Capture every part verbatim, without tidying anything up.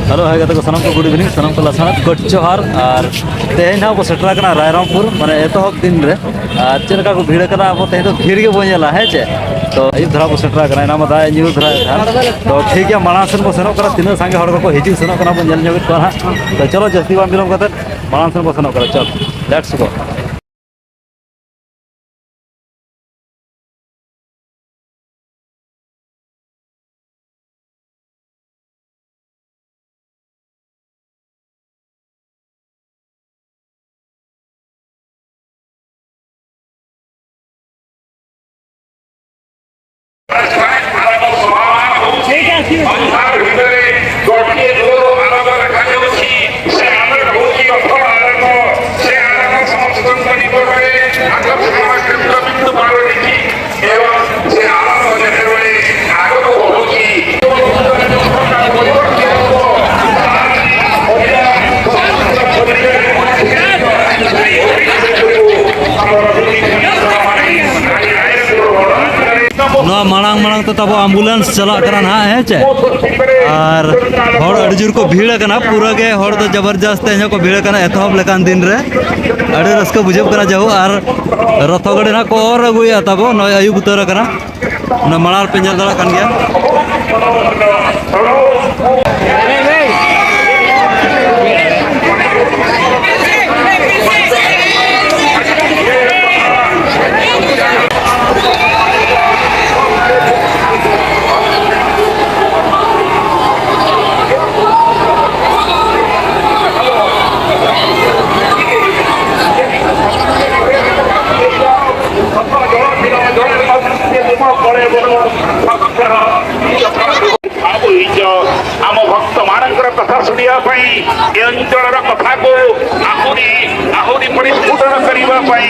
Hello, ᱦᱟᱭ ᱜᱟᱛᱮ ᱠᱚ, ᱥᱟᱱᱟᱢ ᱠᱚ ᱜᱩᱰ ᱤᱵᱷᱤᱱᱤᱝ, ᱥᱟᱱᱟᱢ ᱠᱚ ᱞᱟᱥᱟᱲᱦᱮᱫ ᱜᱚᱰ ᱡᱚᱦᱟᱨ᱾ ᱟᱨ ᱛᱮᱦᱮᱧ ᱦᱟᱸᱜ ᱵᱚ ᱥᱮᱴᱮᱨ ᱟᱠᱟᱱᱟ ᱨᱟᱭᱨᱚᱝᱯᱩᱨ, ᱢᱟᱱᱮ ᱮᱛᱚᱦᱚᱵ ᱫᱤᱱ ᱨᱮ᱾ ᱟᱨ ᱪᱮᱫ ᱞᱮᱠᱟ ᱠᱚ ᱵᱷᱤᱲ ᱟᱠᱟᱱᱟ, ᱟᱵᱚ ᱛᱮᱦᱮᱧ ᱫᱚ ᱵᱷᱤᱲ ᱜᱮᱵᱚ ᱧᱮᱞᱟ, ᱦᱮᱸ ᱪᱮ? ᱛᱚ ᱟᱹᱭᱩᱵ ᱫᱷᱟᱨᱟ ᱵᱚ ᱥᱮᱴᱮᱨ ᱟᱠᱟᱱᱟ, ᱮᱱᱟ ᱢᱟ ᱫᱟᱜ ᱮ ᱧᱩᱨ ᱫᱷᱟᱨᱟᱭᱮᱫ ᱛᱟᱦᱮᱸᱫ᱾ ᱛᱚ ᱴᱷᱤᱠ ᱜᱮᱭᱟ, ᱢᱟᱲᱟᱝ ᱥᱮᱱ ᱵᱚ ᱥᱮᱱᱚᱜ ᱠᱟᱱᱟ, ᱛᱤᱱᱟᱹᱜ ᱥᱟᱸᱜᱮ ᱦᱚᱲ ᱠᱚᱠᱚ ᱦᱤᱡᱩᱜ ᱥᱮᱱᱚᱜ ᱠᱟᱱᱟ ᱵᱚ ᱧᱮᱞ ᱧᱚᱜᱮᱫ ᱠᱚᱣᱟ ᱦᱟᱸᱜ᱾ ᱛᱚ ᱪᱚᱞᱚ ᱡᱟᱹᱥᱛᱤ ᱵᱟᱝ ᱵᱤᱞᱚᱢ ᱠᱟᱛᱮ ᱢᱟᱲᱟᱝ ᱥᱮᱱ ᱵᱚ ᱥᱮᱱᱚᱜ ᱠᱟᱱᱟ, ᱪᱚᱞ, let's go᱾ ᱱᱚᱣᱟ ᱢᱟᱲᱟᱝ ᱢᱟᱲᱟᱝ ᱛᱮ ᱛᱟᱵᱚ ambulance ᱪᱟᱞᱟᱜ ᱠᱟᱱᱟ ᱱᱟᱦᱟᱜ, ᱦᱮᱸ ᱪᱮ? ᱟᱨ ᱦᱚᱲ ᱟᱹᱰᱤ ᱡᱳᱨ ᱠᱚ ᱵᱷᱤᱲ ᱟᱠᱟᱱᱟ, ᱯᱩᱨᱟᱹ ᱜᱮ ᱦᱚᱲ ᱫᱚ ᱡᱚᱵᱚᱨᱡᱚᱥᱛ ᱛᱮᱦᱮᱧ ᱦᱚᱸᱠᱚ ᱵᱷᱤᱲ ᱟᱠᱟᱱᱟ ᱮᱛᱚᱦᱚᱵ ᱞᱮᱠᱟᱱ ᱫᱤᱱ ᱨᱮ᱾ ᱟᱹᱰᱤ ᱨᱟᱹᱥᱠᱟᱹ ᱵᱩᱡᱷᱟᱹᱜ ᱠᱟᱱᱟ᱾ ᱡᱟᱭᱦᱳᱠ, ᱟᱨ ᱨᱚᱛᱷᱚ ᱜᱟᱹᱰᱤ ᱱᱟᱦᱟᱜ ᱠᱚ ᱚᱨ ᱟᱹᱜᱩᱭᱮᱫᱼᱟ ᱛᱟᱵᱚ, ᱱᱚᱜᱼᱚᱭ ᱟᱹᱭᱩᱵ ᱩᱛᱟᱹᱨ ᱟᱠᱟᱱᱟ᱾ ᱚᱱᱟ ᱢᱟᱲᱟᱝ ᱨᱮᱯᱮ ᱧᱮᱞ ᱫᱟᱲᱮᱭᱟᱜ ᱠᱟᱱ ᱜᱮᱭᱟ᱾ ଆମ ଇଜ, ଆମ ଭକ୍ତମାନଙ୍କର କଥା ଶୁଣିବା ପାଇଁ, ଏ ଅଞ୍ଚଳର କଥାକୁ ଆହୁରି, ଆହୁରି ପରିସ୍ଫୁଟନ କରିବା ପାଇଁ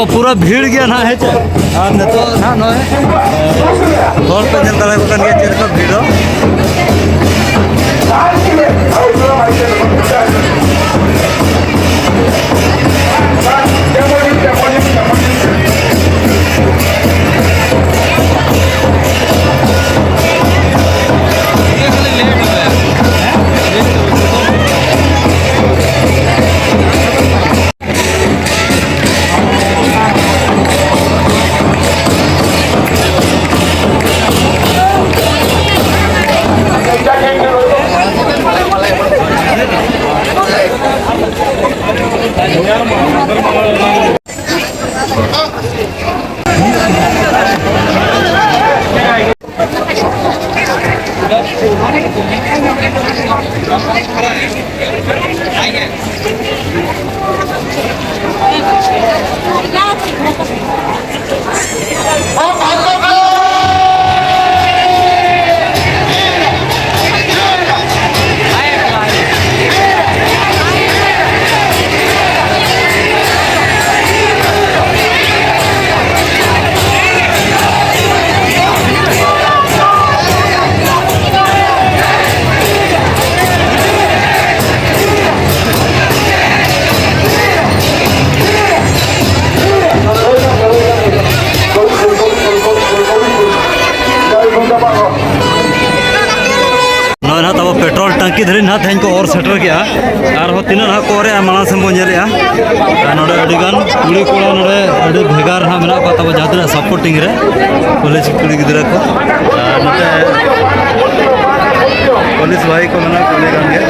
ᱯᱩᱨᱟᱹ ᱵᱷᱤᱲ ᱜᱮᱭᱟ ᱱᱟᱦᱟᱜ, ᱦᱮᱸ ᱪᱮ? ᱟᱨ ᱱᱤᱛᱚᱜ ᱱᱟᱦᱟᱜ ᱱᱚᱜᱼᱚᱭ, ᱮ, ᱦᱚᱲ ᱯᱮ ᱧᱮᱞ ᱫᱟᱲᱮᱭᱟᱠᱚ ᱠᱟᱱ ᱜᱮᱭᱟ ᱪᱮᱫ ᱞᱮᱠᱟ ᱵᱷᱤᱲ ᱫᱚ᱾ ᱱᱚᱜᱼᱚᱭ ᱱᱟᱦᱟᱜ ᱛᱟᱵᱚ ᱯᱮᱴᱨᱳᱞ ᱴᱟᱝᱠᱤ ᱫᱷᱟᱹᱨᱤᱡ ᱱᱟᱦᱟᱜ ᱛᱮᱦᱮᱧ ᱠᱚ ᱚᱨ ᱥᱮᱴᱮᱨ ᱠᱮᱜᱼᱟ᱾ ᱟᱨᱦᱚᱸ ᱛᱤᱱᱟᱹᱜ ᱱᱟᱦᱟᱜ ᱠᱚ ᱚᱨᱮᱜᱼᱟ, ᱢᱟᱲᱟᱝ ᱥᱮᱱ ᱵᱚᱱ ᱧᱮᱞᱮᱜᱼᱟ᱾ ᱟᱨ ᱱᱚᱰᱮ ᱟᱹᱰᱤᱜᱟᱱ ᱠᱩᱲᱤ ᱠᱚᱲᱟ ᱱᱚᱰᱮ ᱟᱹᱰᱤ ᱵᱷᱮᱜᱟᱨ ᱱᱟᱦᱟᱜ ᱢᱮᱱᱟᱜ ᱠᱚᱣᱟ ᱛᱟᱵᱚ, ᱡᱟᱦᱟᱸ ᱛᱤᱱᱟᱹᱜ ᱥᱟᱯᱳᱨᱴᱤᱝ ᱨᱮ ᱠᱚᱞᱮᱡᱽ ᱠᱩᱲᱤ ᱜᱤᱫᱽᱨᱟᱹ ᱠᱚ᱾ ᱟᱨ ᱱᱚᱛᱮ ᱯᱩᱞᱤᱥ ᱵᱷᱟᱭ ᱠᱚ ᱢᱮᱱᱟᱜ ᱠᱚ ᱟᱹᱰᱤ ᱜᱟᱱ ᱜᱮ᱾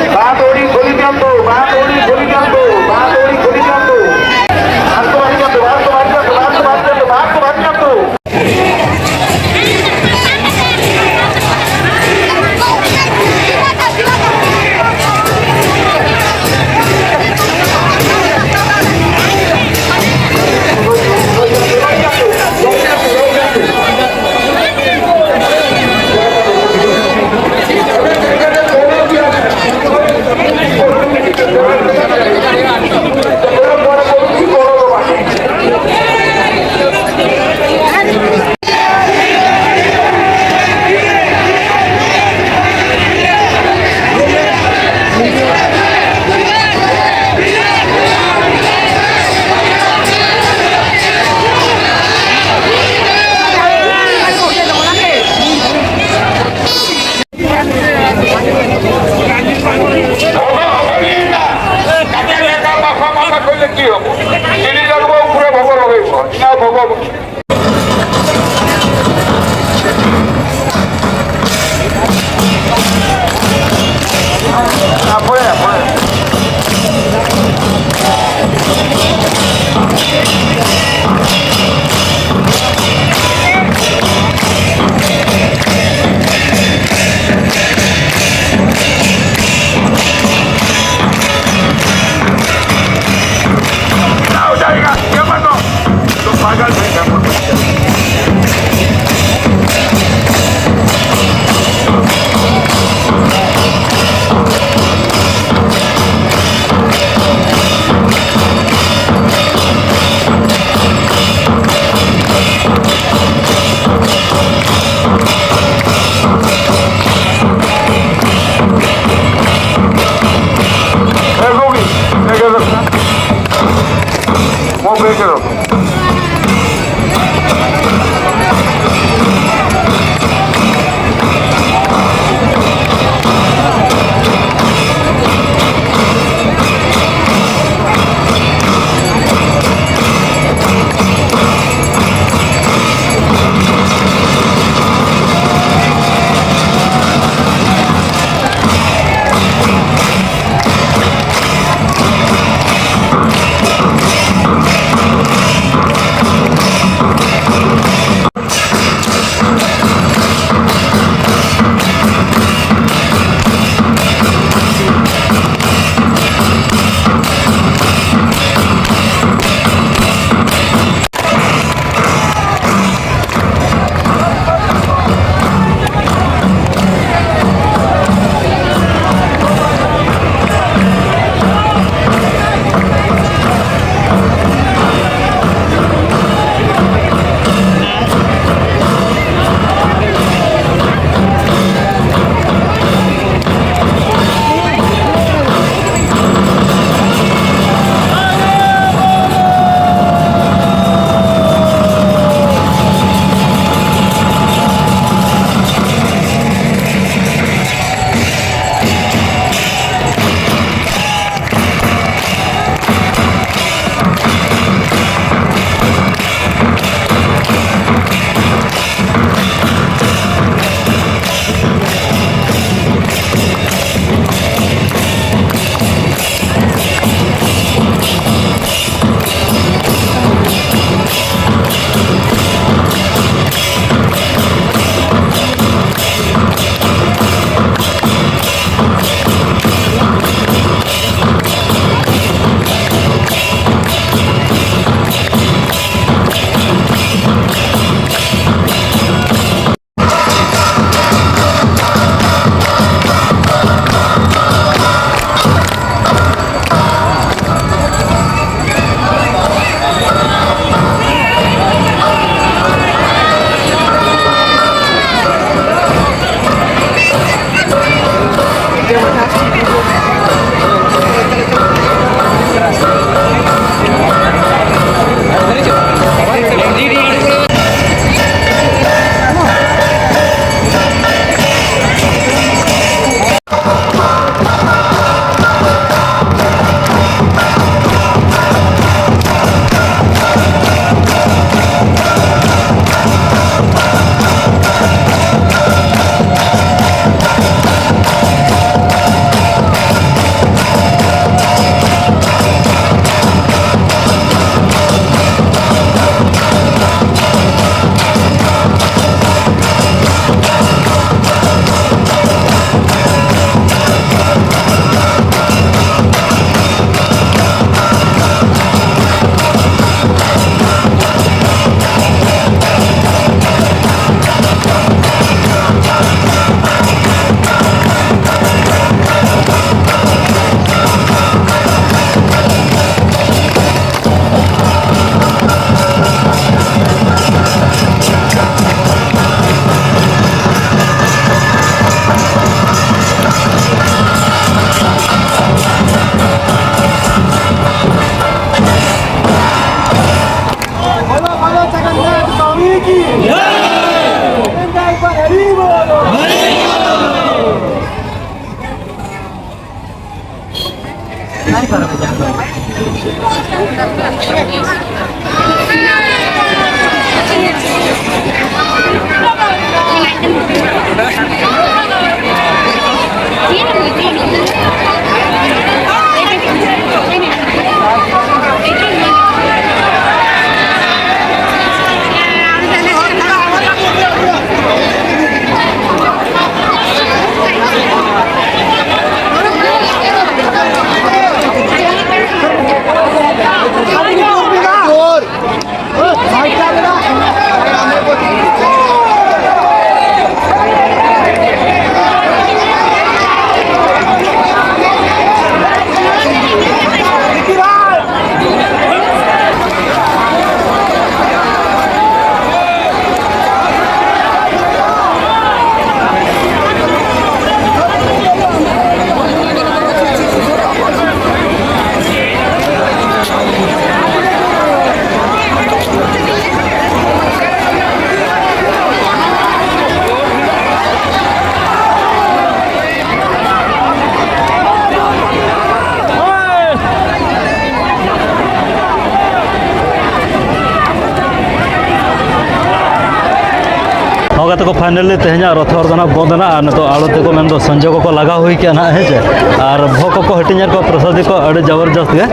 ᱦᱚᱸ ᱜᱟᱛᱮ ᱠᱚ, finally ᱛᱮᱦᱮᱧᱟᱜ ᱨᱚᱛᱷ ᱦᱚᱨ ᱫᱚ ᱱᱟᱜ ᱵᱚᱱᱫ ᱮᱱᱟ ᱟᱨ ᱱᱤᱛᱚᱜ ᱟᱲᱚᱛᱤ ᱠᱚ ᱢᱮᱱᱫᱚ ᱥᱚᱧᱡᱚᱭ ᱠᱚᱠᱚ ᱞᱟᱜᱟᱣ ᱦᱩᱭ ᱠᱮᱜᱼᱟ ᱱᱟᱜ, ᱦᱮᱸ ᱪᱮ? ᱟᱨ ᱵᱷᱚᱜᱽ ᱠᱚᱠᱚ ᱦᱟᱹᱴᱤᱧᱮᱫ ᱠᱚᱣᱟ, ᱯᱨᱚᱥᱟᱫᱤ ᱠᱚ ᱟᱹᱰᱤ ᱡᱚᱵᱚᱨᱡᱚᱥᱛ ᱜᱮ᱾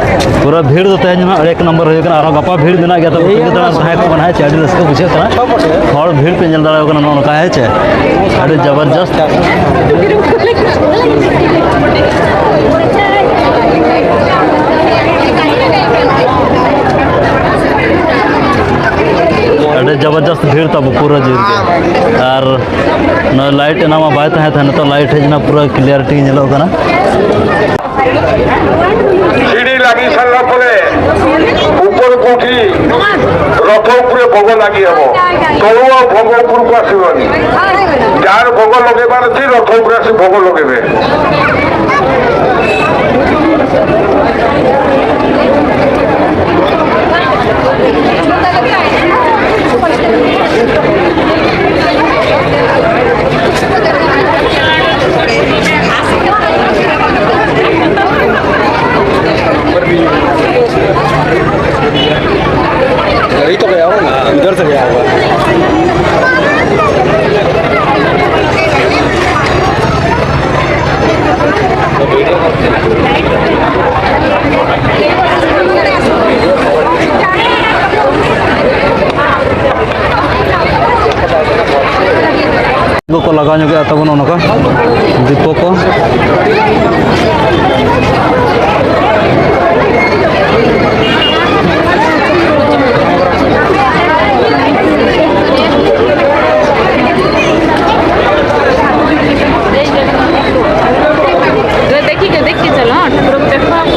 ᱯᱩᱨᱟᱹ ᱵᱷᱤᱲ ᱫᱚ ᱛᱮᱦᱮᱧ ᱱᱟᱜ ᱮᱠ ᱱᱚᱢᱵᱚᱨ ᱦᱩᱭᱩᱜ ᱠᱟᱱᱟ, ᱟᱨᱦᱚᱸ ᱜᱟᱯᱟ ᱵᱷᱤᱲ ᱢᱮᱱᱟᱜ ᱜᱮᱭᱟ, ᱛᱚᱵᱮ ᱛᱤᱸᱜᱩ ᱛᱟᱲᱟᱜ ᱛᱟᱦᱮᱸ ᱠᱚᱜ ᱠᱟᱱᱟ, ᱦᱮᱸ ᱪᱮ? ᱟᱹᱰᱤ ᱨᱟᱹᱥᱠᱟᱹ ᱵᱩᱡᱷᱟᱹᱜ ᱠᱟᱱᱟ᱾ ᱦᱚᱲ ᱵᱷᱤᱲ ᱯᱮ ᱧᱮᱞ ᱫᱟᱲᱮᱭᱟᱜ ᱠᱟᱱᱟ ᱱᱚᱜᱼᱚ ᱱᱚᱝᱠᱟ, ᱦᱮᱸ ᱪᱮ? ᱟᱹᱰᱤ ᱡᱚᱵᱚᱨᱡᱚᱥᱛ᱾ ᱟᱹᱰᱤ ᱡᱚᱵᱚᱨᱡᱚᱥᱛ ᱵᱷᱤᱲ ᱛᱟᱵᱚ ᱯᱩᱨᱟᱹ ᱡᱳᱨ ᱜᱮ᱾ ᱟᱨ ᱱᱚᱣᱟ light ᱮᱱᱟᱝ ᱢᱟ ᱵᱟᱭ ᱛᱟᱦᱮᱸ ᱛᱟᱦᱮᱸ, ᱱᱤᱛᱚᱜ light ᱦᱮᱡ ᱮᱱᱟ, ᱯᱩᱨᱟᱹ clarity ᱧᱮᱞᱚᱜ ᱠᱟᱱᱟ᱾ ସିଡ଼ି ଲାଗି ସାରିଲା ପରେ ଉପରକୁ ଉଠି ରଥ ଉପରେ ଭୋଗ ଲାଗି ହେବ। ତଳୁ ଆଉ ଭୋଗ ଉପରକୁ ଆସିବନି। ଯାହାର ଭୋଗ ଲଗେଇବାର ଅଛି, ରଥ ଉପରେ ଆସି ଭୋଗ ଲଗେଇବେ। ᱞᱟᱜᱟᱣ ᱧᱚᱜᱮᱜᱼᱟ ᱛᱟᱵᱚᱱ ᱚᱱᱟ ᱠᱚ ᱫᱤᱯᱚ ᱠᱚ᱾ देखिए, देख के चलो, हाँ, ठाकुर को देखो आप।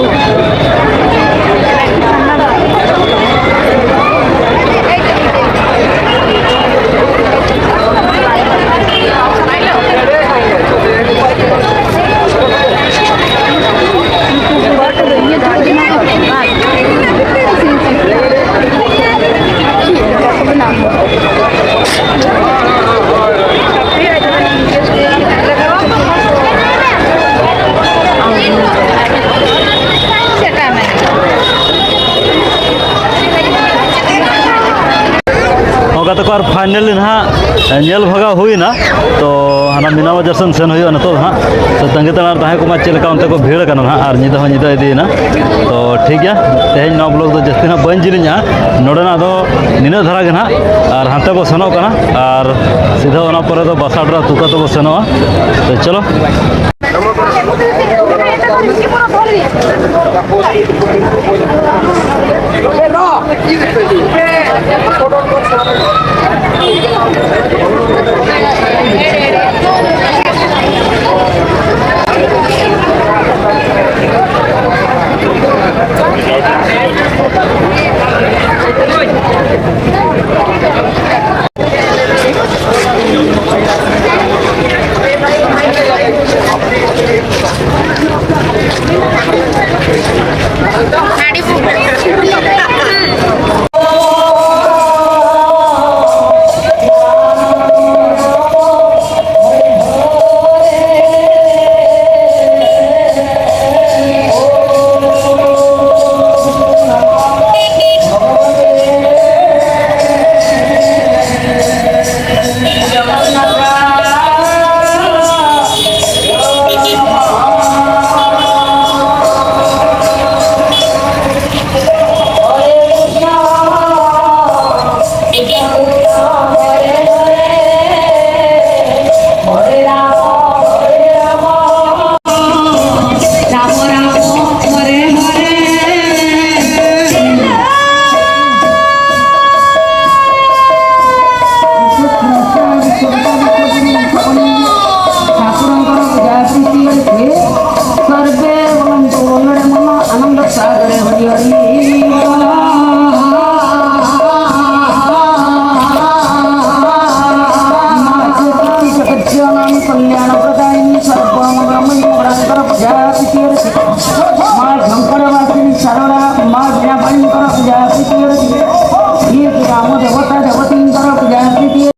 ᱚᱱᱠᱟ ᱛᱮᱠᱚ ᱟᱨ finally ᱱᱟᱦᱟᱜ ᱧᱮᱞ ᱵᱷᱟᱜᱟᱣ ᱦᱩᱭᱱᱟ᱾ ᱛᱚ ᱦᱟᱱᱟ ᱢᱤᱱᱟ ᱵᱟᱡᱟᱨ ᱥᱮᱱ ᱥᱮᱱ ᱦᱩᱭᱩᱜᱼᱟ ᱱᱤᱛᱚᱜ ᱫᱚ ᱦᱟᱸᱜ᱾ ᱛᱚ ᱛᱟᱺᱜᱤ ᱛᱟᱲᱟᱜ ᱨᱮ ᱛᱟᱦᱮᱸ ᱠᱚᱜ ᱢᱟ, ᱪᱮᱫ ᱞᱮᱠᱟ ᱚᱱᱛᱮ ᱠᱚ ᱵᱷᱤᱲ ᱠᱟᱱᱟ ᱱᱟᱦᱟᱜ, ᱟᱨ ᱧᱤᱫᱟᱹ ᱦᱚᱸ ᱧᱤᱫᱟᱹ ᱤᱫᱤᱭᱮᱱᱟ᱾ ᱛᱚ ᱴᱷᱤᱠ ᱜᱮᱭᱟ, ᱛᱮᱦᱮᱧ ᱱᱚᱣᱟ vlog ᱫᱚ ᱡᱟᱹᱥᱛᱤ ᱱᱟᱦᱟᱜ ᱵᱟᱹᱧ ᱡᱤᱞᱤᱧᱟ᱾ ᱱᱚᱰᱮᱱᱟᱜ ᱫᱚ ᱱᱤᱱᱟᱹᱜ ᱫᱷᱟᱨᱟ ᱜᱮ ᱱᱟᱦᱟᱜ, ᱟᱨ ᱦᱟᱱᱛᱮ ᱵᱚ ᱥᱮᱱᱚᱜ ᱠᱟᱱᱟ, ᱟᱨ ᱥᱤᱫᱷᱟᱹ ᱚᱱᱟ ᱯᱚᱨᱮ ᱫᱚ ᱵᱟᱥᱟ ᱟᱰᱨᱟ ᱛᱩᱠᱟ ᱛᱮᱵᱚ ᱥᱮᱱᱚᱜᱼᱟ᱾ ᱛᱚ ᱪᱚᱞᱚ᱾ सर्वे भवन्तु मङ्गलमय आनन्दसागरे हरि हरि। जगज्जननी कल्याणप्रदायिनी सर्वमङ्गलमय मङ्गलांतर प्रजापति। माँ झंकड़वासिनी सरला, माँ बिना भयंकर प्रजापति। ये ग्राम देवता देवतींकर प्रजापति।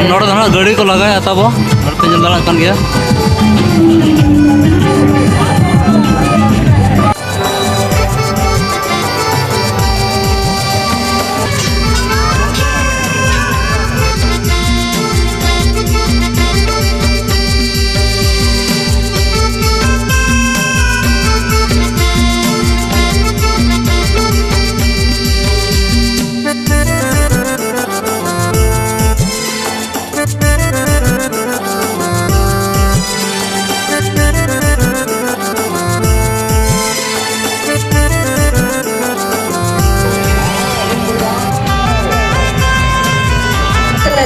ᱱᱚᱰᱮ ᱫᱚ ᱱᱟᱦᱟᱜ ᱜᱟᱹᱰᱤ ᱠᱚ ᱞᱟᱜᱟᱭᱟ ᱛᱟᱵᱚ, ᱱᱚᱰᱮ ᱯᱮ ᱧᱮᱞ ᱫᱟᱲᱮᱭᱟᱜ ᱠᱟᱱ ᱜᱮᱭᱟ᱾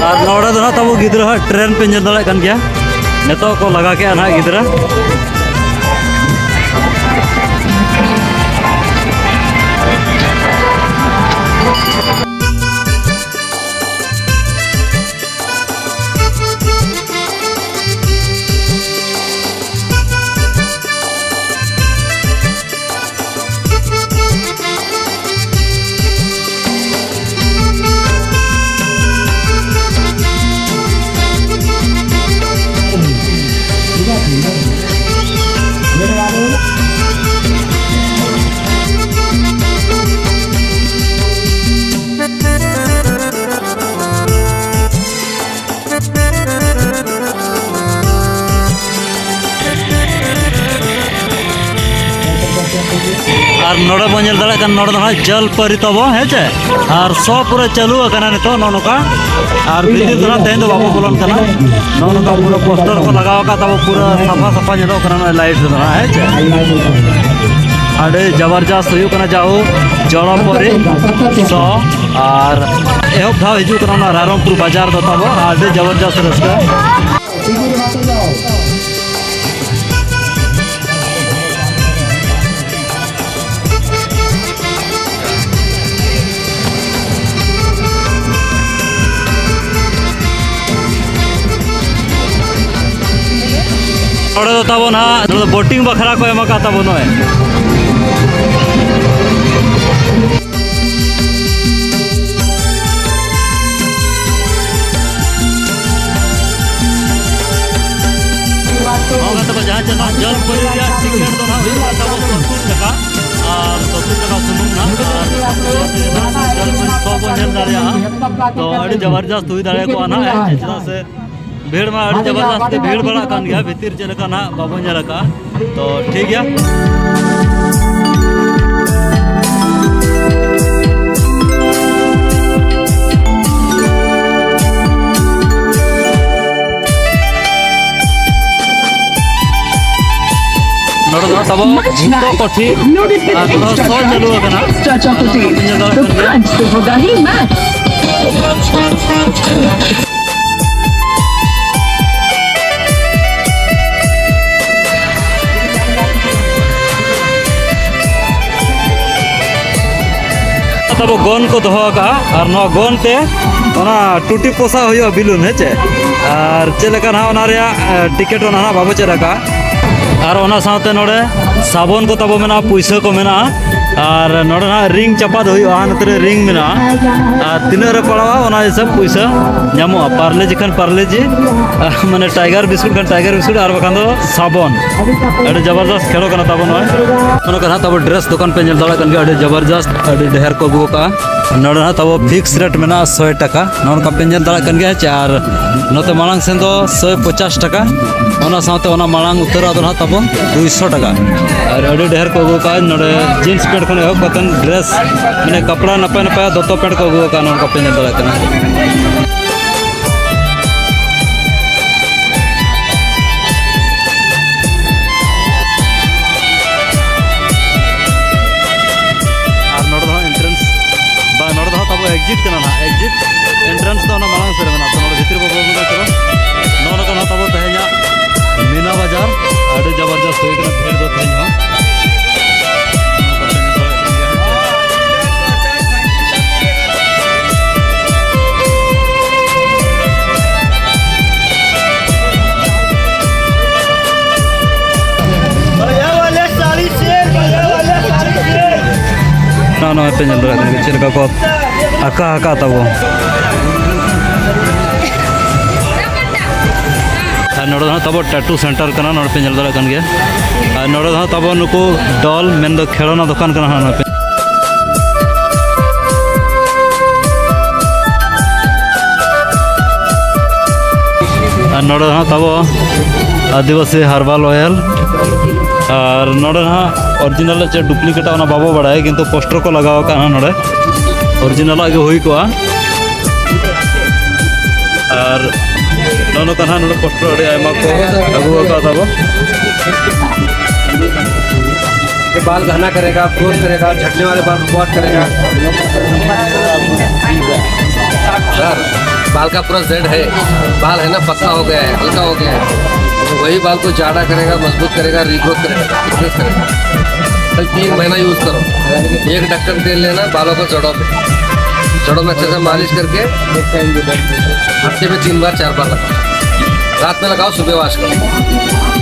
ᱟᱨ ᱱᱚᱰᱮ ᱫᱚ ᱦᱟᱸᱜ ᱛᱟᱵᱚ ᱜᱤᱫᱽᱨᱟᱹ ᱦᱟᱸᱜ ᱴᱨᱮᱱ ᱯᱮ ᱧᱮᱞ ᱫᱟᱲᱮᱭᱟᱜ ᱠᱟᱱ ᱜᱮᱭᱟ᱾ ᱱᱤᱛᱚᱜ ᱠᱚ ᱞᱟᱜᱟ ᱠᱮᱜᱼᱟ ᱱᱟᱦᱟᱜ ᱜᱤᱫᱽᱨᱟᱹ᱾ ᱟᱨ ᱱᱚᱰᱮ ᱵᱚᱱ ᱧᱮᱞ ᱫᱟᱲᱮᱭᱟᱜ ᱠᱟᱱ, ᱱᱚᱰᱮ ᱫᱚ ᱦᱟᱸᱜ ᱡᱚᱞ ᱯᱟᱹᱨᱤ ᱛᱟᱵᱚ, ᱦᱮᱸ ᱪᱮ? ᱟᱨ ᱥᱚ ᱯᱩᱨᱟᱹ ᱪᱟᱹᱞᱩ ᱟᱠᱟᱱᱟ ᱱᱤᱛᱚᱜ, ᱱᱚᱜᱼᱚ ᱱᱚᱝᱠᱟ᱾ ᱟᱨ ᱵᱷᱤᱛᱤᱨ ᱫᱚ ᱦᱟᱸᱜ ᱛᱮᱦᱮᱧ ᱫᱚ ᱵᱟᱵᱚ ᱵᱚᱞᱚᱱ ᱠᱟᱱᱟ᱾ ᱱᱚᱜᱼᱚ ᱱᱚᱝᱠᱟ ᱯᱩᱨᱟᱹ ᱯᱳᱥᱴᱟᱨ ᱠᱚ ᱞᱟᱜᱟᱣ ᱟᱠᱟᱫ ᱛᱟᱵᱚ, ᱯᱩᱨᱟᱹ ᱥᱟᱯᱷᱟ ᱥᱟᱯᱷᱟ ᱧᱮᱞᱚᱜ ᱠᱟᱱᱟ ᱱᱚᱜᱼᱚᱭ ᱞᱟᱭᱤᱴ ᱨᱮᱫᱚ ᱦᱟᱸᱜ, ᱦᱮᱸ ᱪᱮ? ᱟᱹᱰᱤ ᱡᱚᱵᱚᱨᱡᱚᱥᱛ ᱦᱩᱭᱩᱜ ᱠᱟᱱᱟ ᱡᱟᱦᱳ ᱡᱚᱲᱚ ᱯᱚᱨᱤ ᱥᱚ᱾ ᱟᱨ ᱮᱦᱚᱵ ᱫᱷᱟᱣ ᱦᱤᱡᱩᱜ ᱠᱟᱱᱟ ᱚᱱᱟ ᱨᱟᱭᱨᱚᱝᱯᱩᱨ ᱵᱟᱡᱟᱨ ᱫᱚ ᱛᱟᱵᱚ, ᱟᱹᱰᱤ ᱡᱚᱵᱚᱨᱡᱚᱥᱛ ᱨᱟᱹᱥᱠᱟᱹ᱾ ᱱᱚᱰᱮ ᱫᱚ ᱛᱟᱵᱚ ᱱᱟᱦᱟᱜ, ᱱᱚᱰᱮ ᱫᱚ ᱵᱳᱴᱤᱝ ᱵᱟᱠᱷᱨᱟ ᱠᱚ ᱮᱢ ᱟᱠᱟᱫ ᱛᱟᱵᱚ ᱱᱚᱜᱼᱚᱭ᱾ ᱛᱚ ᱟᱹᱰᱤ ᱡᱟᱵᱟᱨᱡᱟᱥᱛ ᱦᱩᱭ ᱫᱟᱲᱮ ᱠᱚᱜᱼᱟ ᱱᱟᱦᱟᱜ, ᱪᱮᱫᱟᱜ ᱥᱮ ᱵᱷᱤᱲ ᱢᱟ ᱟᱹᱰᱤ ᱡᱟᱵᱟᱨᱡᱟᱥᱛ ᱜᱮ ᱵᱷᱤᱲ ᱵᱟᱲᱟᱜ ᱠᱟᱱ ᱜᱮᱭᱟ, ᱵᱷᱤᱛᱤᱨ ᱪᱮᱫ ᱞᱮᱠᱟ ᱱᱟᱦᱟᱜ ᱵᱟᱵᱚᱱ ᱧᱮᱞ ᱟᱠᱟᱫᱼᱟ᱾ ᱛᱚ ᱴᱷᱤᱠ ᱜᱮᱭᱟ᱾ ᱱᱚᱰᱮ ᱫᱚ ᱛᱟᱵᱚ ᱵᱷᱩᱠᱛᱚ ᱠᱚᱴᱷᱤ ᱟᱨ ᱱᱚᱣᱟ ᱥᱚ ᱪᱟᱹᱞᱩ ᱟᱠᱟᱱᱟ᱾ ᱟᱫᱚ ᱵᱟᱹᱧ ᱧᱮᱞ ᱫᱟᱲᱮᱭᱟᱜ ᱠᱟᱱ ᱜᱮᱭᱟ᱾ ᱛᱟᱵᱚ ᱜᱚᱱ ᱠᱚ ᱫᱚᱦᱚ ᱟᱠᱟᱫᱼᱟ ᱟᱨ ᱱᱚᱣᱟ ᱜᱚᱱ ᱛᱮ ᱚᱱᱟ ᱴᱩᱴᱤ ᱯᱚᱥᱟᱜ ᱦᱩᱭᱩᱜᱼᱟ ᱵᱤᱞᱩᱱ, ᱦᱮᱸ ᱪᱮ? ᱟᱨ ᱪᱮᱫ ᱞᱮᱠᱟ ᱱᱟᱦᱟᱜ ᱚᱱᱟ ᱨᱮᱭᱟᱜ, ᱮ, ᱴᱤᱠᱤᱴ ᱚᱱᱟ ᱱᱟᱦᱟᱜ ᱵᱟᱵᱚ ᱪᱮᱫ ᱟᱠᱟᱫᱼᱟ᱾ ᱟᱨ ᱚᱱᱟ ᱥᱟᱶᱛᱮ ᱱᱚᱰᱮ ᱥᱟᱵᱚᱱ ᱠᱚ ᱛᱟᱵᱚ ᱢᱮᱱᱟᱜᱼᱟ, ᱯᱩᱭᱥᱟᱹ ᱠᱚ ᱢᱮᱱᱟᱜᱼᱟ᱾ ᱟᱨ ᱱᱚᱰᱮ ᱱᱟᱦᱟᱜ ᱨᱤᱝ ᱪᱟᱯᱟᱫ ᱦᱩᱭᱩᱜᱼᱟ, ᱱᱚᱛᱮ ᱨᱮ ᱨᱤᱝ ᱢᱮᱱᱟᱜᱼᱟ᱾ ᱟᱨ ᱛᱤᱱᱟᱹᱜ ᱨᱮ ᱯᱟᱲᱟᱣᱟ ᱚᱱᱟ ᱦᱤᱥᱟᱹᱵ ᱯᱩᱭᱥᱟᱹ ᱧᱟᱢᱚᱜᱼᱟ᱾ ᱯᱟᱨᱞᱮ ᱡᱤ ᱠᱷᱟᱱ ᱯᱟᱨᱞᱮ ᱡᱤ, ᱢᱟᱱᱮ ᱴᱟᱭᱜᱟᱨ ᱵᱤᱥᱠᱩᱴ ᱠᱷᱟᱱ ᱴᱟᱭᱜᱟᱨ ᱵᱤᱥᱠᱩᱴ, ᱟᱨ ᱵᱟᱠᱷᱟᱱ ᱫᱚ ᱥᱟᱵᱚᱱ᱾ ᱟᱹᱰᱤ ᱡᱚᱵᱚᱨᱫᱚᱥᱛ ᱠᱷᱮᱞᱳ ᱠᱟᱱᱟ ᱛᱟᱵᱚ ᱱᱚᱜᱼᱚᱭ᱾ ᱱᱚᱜᱼᱚ ᱱᱚᱝᱠᱟ ᱱᱟᱦᱟᱜ ᱛᱟᱵᱚ ᱰᱨᱮᱥ ᱫᱚᱠᱟᱱ ᱯᱮ ᱧᱮᱞ ᱫᱟᱲᱮᱭᱟᱜ ᱠᱟᱱ ᱜᱮᱭᱟ, ᱟᱹᱰᱤ ᱡᱚᱵᱚᱨᱫᱚᱥᱛ, ᱟᱹᱰᱤ ᱰᱷᱮᱨ ᱠᱚ ᱟᱹᱜᱩ ᱟᱠᱟᱫᱼᱟ᱾ ᱱᱚᱰᱮ ᱱᱟᱦᱟᱜ ᱛᱟᱵᱚ ᱯᱷᱤᱠᱥ ᱨᱮᱴ ᱢᱮᱱᱟᱜᱼᱟ ᱥᱚᱭ ᱴᱟᱠᱟ, ᱱᱚᱜᱼᱚ ᱱᱚᱝᱠᱟ ᱯᱮ ᱧᱮᱞ ᱫᱟᱲᱮᱭᱟᱜ ᱠᱟᱱ ᱜᱮᱭᱟ᱾ ᱪᱮ ᱟᱨ ᱱᱚᱛᱮ ᱢᱟᱲᱟᱝ ᱥᱮᱱ ᱫᱚ ᱥᱚᱭ ᱯᱚᱪᱟᱥ ᱴᱟᱠᱟ, ᱚᱱᱟ ᱥᱟᱶᱛᱮ ᱚᱱᱟ ᱢᱟᱲᱟᱝ ᱩᱛᱟᱹᱨᱟᱜ ᱫᱚ ᱱᱟᱦᱟᱜ ᱛᱟᱵᱚ ᱫᱩᱭᱥᱚ ᱴᱟᱠᱟ᱾ ᱟᱨ ᱟᱹᱰᱤ ᱰᱷᱮᱨ ᱠᱚ ᱟᱹᱜᱩ ᱟᱠᱟᱫᱼᱟ ᱱᱚᱰᱮ, ᱡᱤᱱᱥ ᱯᱮᱱᱴ ᱠᱷᱚᱱ ᱮᱦᱚᱵ ᱠᱟᱛᱮ ᱰᱨᱮᱥ, ᱢᱟᱱᱮ ᱠᱟᱯᱲᱟ ᱱᱟᱯᱟᱭ ᱱᱟᱯᱟᱭ ᱫᱚᱛᱚ ᱯᱮᱱᱴ ᱠᱚ ᱟᱹᱜᱩ ᱟᱠᱟᱫᱼᱟ, ᱱᱚᱜᱼᱚ ᱱᱚᱝᱠᱟ ᱯᱮ ᱧᱮᱞ ᱫᱟᱲᱮᱭᱟᱜ ᱠᱟᱱᱟ᱾ ᱟᱨ ᱱᱚᱰᱮ ᱫᱚ ᱦᱟᱸᱜ ᱮᱱᱴᱨᱮᱱᱥ, ᱵᱟ, ᱱᱚᱰᱮ ᱫᱚ ᱦᱟᱸᱜ ᱛᱟᱵᱚ ᱮᱠᱡᱤᱴ ᱠᱟᱱᱟ ᱱᱟᱦᱟᱜ, ᱮᱠᱡᱤᱴ ᱮᱱᱴᱨᱮᱱᱥ ᱫᱚ ᱚᱱᱟ ᱢᱟᱲᱟᱝ ᱥᱮᱫ ᱨᱮ ᱢᱮᱱᱟᱜᱼᱟ᱾ ᱛᱚ ᱱᱚᱰᱮ ᱵᱷᱤᱛᱤᱨ ᱵᱚ ᱵᱚᱞᱚ ᱞᱮᱱᱟ, ᱪᱚᱞᱚ᱾ ᱱᱚᱜᱼᱚ ᱱᱚᱝᱠᱟ ᱱᱟᱦᱟᱜ ᱛᱟᱵᱚ ᱛᱮᱦᱮᱧᱟᱜ ᱢᱤᱱᱟ ᱵᱟᱡᱟᱨ ᱟᱹᱰᱤ ᱡᱚᱵᱚᱨᱡᱚᱥᱛ ᱦᱩᱭ ᱠᱟᱱᱟ, ᱵᱷᱤᱲ ᱫᱚ ᱛᱮᱦᱮᱧ ᱦᱚᱸ᱾ बढ़िया वाले साड़ी शेर, बढ़िया वाले साड़ी शेर। ᱱᱚᱜᱼᱚᱭ ᱯᱮ ᱧᱮᱞ ᱫᱟᱲᱮᱭᱟᱜ ᱠᱟᱱ ᱜᱮᱭᱟ ᱪᱮᱫ ᱞᱮᱠᱟ ᱠᱚ ᱟᱸᱠᱟ ᱟᱸᱠᱟ ᱛᱟᱵᱚ᱾ ᱟᱨ ᱱᱚᱰᱮ ᱫᱚ ᱦᱟᱸᱜ ᱛᱟᱵᱚ ᱴᱟᱴᱩ ᱥᱮᱱᱴᱟᱨ ᱠᱟᱱᱟ, ᱱᱚᱰᱮ ᱯᱮ ᱧᱮᱞ ᱫᱟᱲᱮᱭᱟᱜ ᱠᱟᱱ ᱜᱮᱭᱟ᱾ ᱟᱨ ᱱᱚᱰᱮ ᱫᱚ ᱦᱟᱸᱜ ᱛᱟᱵᱚ ᱱᱩᱠᱩ ᱰᱚᱞ, ᱢᱮᱱᱫᱚ ᱠᱷᱮᱞᱳᱱᱟ ᱫᱚᱠᱟᱱ ᱠᱟᱱᱟ ᱦᱟᱸᱜ ᱱᱚᱰᱮ ᱯᱮ ᱟᱨ ᱱᱚᱰᱮ ᱦᱟᱸᱜ ᱛᱟᱵᱚ ᱟᱹᱫᱤᱵᱟᱹᱥᱤ herbal oil᱾ ᱟᱨ ᱱᱚᱰᱮ ᱦᱟᱸᱜ original ᱪᱮ duplicate ᱚᱱᱟ ᱵᱟᱵᱚ ᱵᱟᱲᱟᱭᱟ, ᱠᱤᱱᱛᱩ poster ᱠᱚ ᱞᱟᱜᱟᱣ ᱟᱠᱟᱫᱼᱟ ᱱᱚᱰᱮ᱾ Original ᱟᱜ ᱜᱮ ᱦᱩᱭ ᱠᱚᱜᱼᱟ᱾ ᱟᱨ ᱱᱚᱜᱼᱚ ᱱᱚᱝᱠᱟ ᱦᱟᱸᱜ ᱱᱚᱰᱮ poster ᱟᱹᱰᱤ ᱟᱭᱢᱟ ᱠᱚ ᱟᱹᱜᱩ ᱟᱠᱟᱫ ᱛᱟᱵᱚ᱾ ये बाल घना करेगा, ग्रोथ करेगा, झड़ने वाले बाल को करेगा। सर, बाल का पूरा जेड है, बाल है ना, पतला हो गया है, हल्का हो गया है, वही बाल को जाड़ा करेगा, मजबूत करेगा, रीग्रोथ करेगा, फिटनेस करेगा। कल तीन महीना यूज करो, एक ढक्कन तेल लेना बालों को, जड़ों पे, जड़ों में अच्छे से मालिश करके हफ्ते में तीन बार, चार बार लगाओ। रात में लगाओ, सुबह वॉश करो।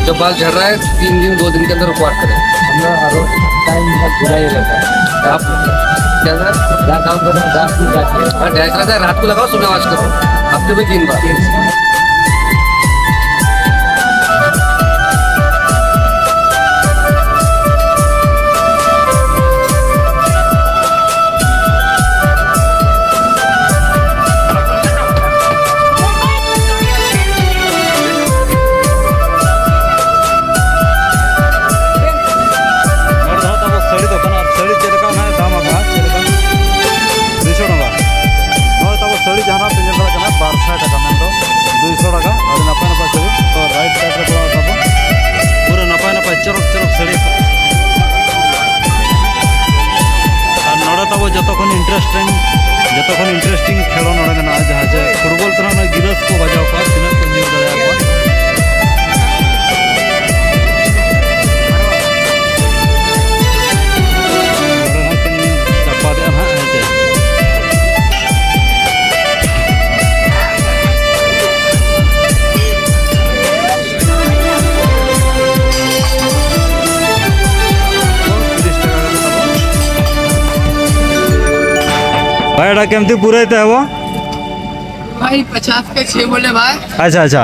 जब बाल झड़ रहा है, तीन दिन, दो दिन के अंदर वॉश करें। हम लोग हर रोज टाइम का पूरा ही रहता है। आप क्या सर? रात काम करना, रात को जाके। हाँ, ढाई सौ रहता है, रात को लगाओ, सुबह वॉश करो, हफ्ते में तीन बार। ᱱᱚᱰᱮ ᱫᱚ ᱛᱟᱵᱚ ᱥᱟᱹᱲᱤ ᱫᱚᱠᱟᱱ, ᱟᱨ ᱥᱟᱹᱲᱤ ᱪᱮᱫ ᱞᱮᱠᱟ ᱱᱟᱦᱟᱜ ᱫᱟᱢ ᱟᱠᱟᱫᱼᱟ, ᱪᱮᱫ ᱞᱮᱠᱟ? ᱫᱩᱭᱥᱚ ᱴᱟᱠᱟ᱾ ᱱᱚᱜᱼᱚᱭ ᱛᱟᱵᱚ ᱥᱟᱹᱲᱤ ᱡᱟᱦᱟᱱᱟᱜ ᱯᱮ ᱧᱮᱞ ᱫᱟᱲᱮᱭᱟᱜ ᱠᱟᱱᱟ, ᱵᱟᱨ ᱥᱟᱭ ᱴᱟᱠᱟ, ᱢᱮᱱᱫᱚ ᱫᱩᱭᱥᱚ ᱴᱟᱠᱟ᱾ ᱟᱹᱰᱤ ᱱᱟᱯᱟᱭ ᱱᱟᱯᱟᱭ ᱥᱟᱹᱲᱤ᱾ ᱛᱚ, right side ᱨᱮ ᱯᱟᱲᱟᱜ ᱛᱟᱵᱚ ᱯᱩᱨᱟᱹ ᱱᱟᱯᱟᱭ ᱱᱟᱯᱟᱭ ᱪᱚᱨᱚᱠ ᱪᱚᱨᱚᱠ ᱥᱟᱹᱲᱤ᱾ ᱟᱨ ᱱᱚᱰᱮ ᱛᱟᱵᱚ ᱡᱚᱛᱚ ᱠᱷᱚᱱ interesting, ᱡᱚᱛᱚ ᱠᱷᱚᱱ interesting ᱠᱷᱮᱞᱳᱰ ᱱᱚᱰᱮ ᱢᱮᱱᱟᱜᱼᱟ, ᱡᱟᱦᱟᱸ ᱡᱮ ᱯᱷᱩᱴᱵᱚᱞ ᱛᱮ ᱱᱟᱦᱟᱜ ᱜᱤᱞᱟᱹᱥ ᱠᱚ ᱵᱟᱡᱟᱣ ᱠᱚᱣᱟ, ᱛᱤᱱᱟᱹᱜ ᱠᱚ ᱧᱤᱨ ᱫᱟᱲᱮᱭᱟᱠᱚᱣᱟ᱾ ᱱᱚᱰᱮ ᱱᱟᱦᱟᱜ ᱠᱤᱱ ᱪᱟᱯᱟᱫᱮᱜᱼᱟ ᱱᱟᱦᱟᱜ, ᱦᱮᱸ ᱪᱮ? भाई, एटा केमती पूरे ते हबो? भाई, पचास के छः बोले भाई। अच्छा, अच्छा।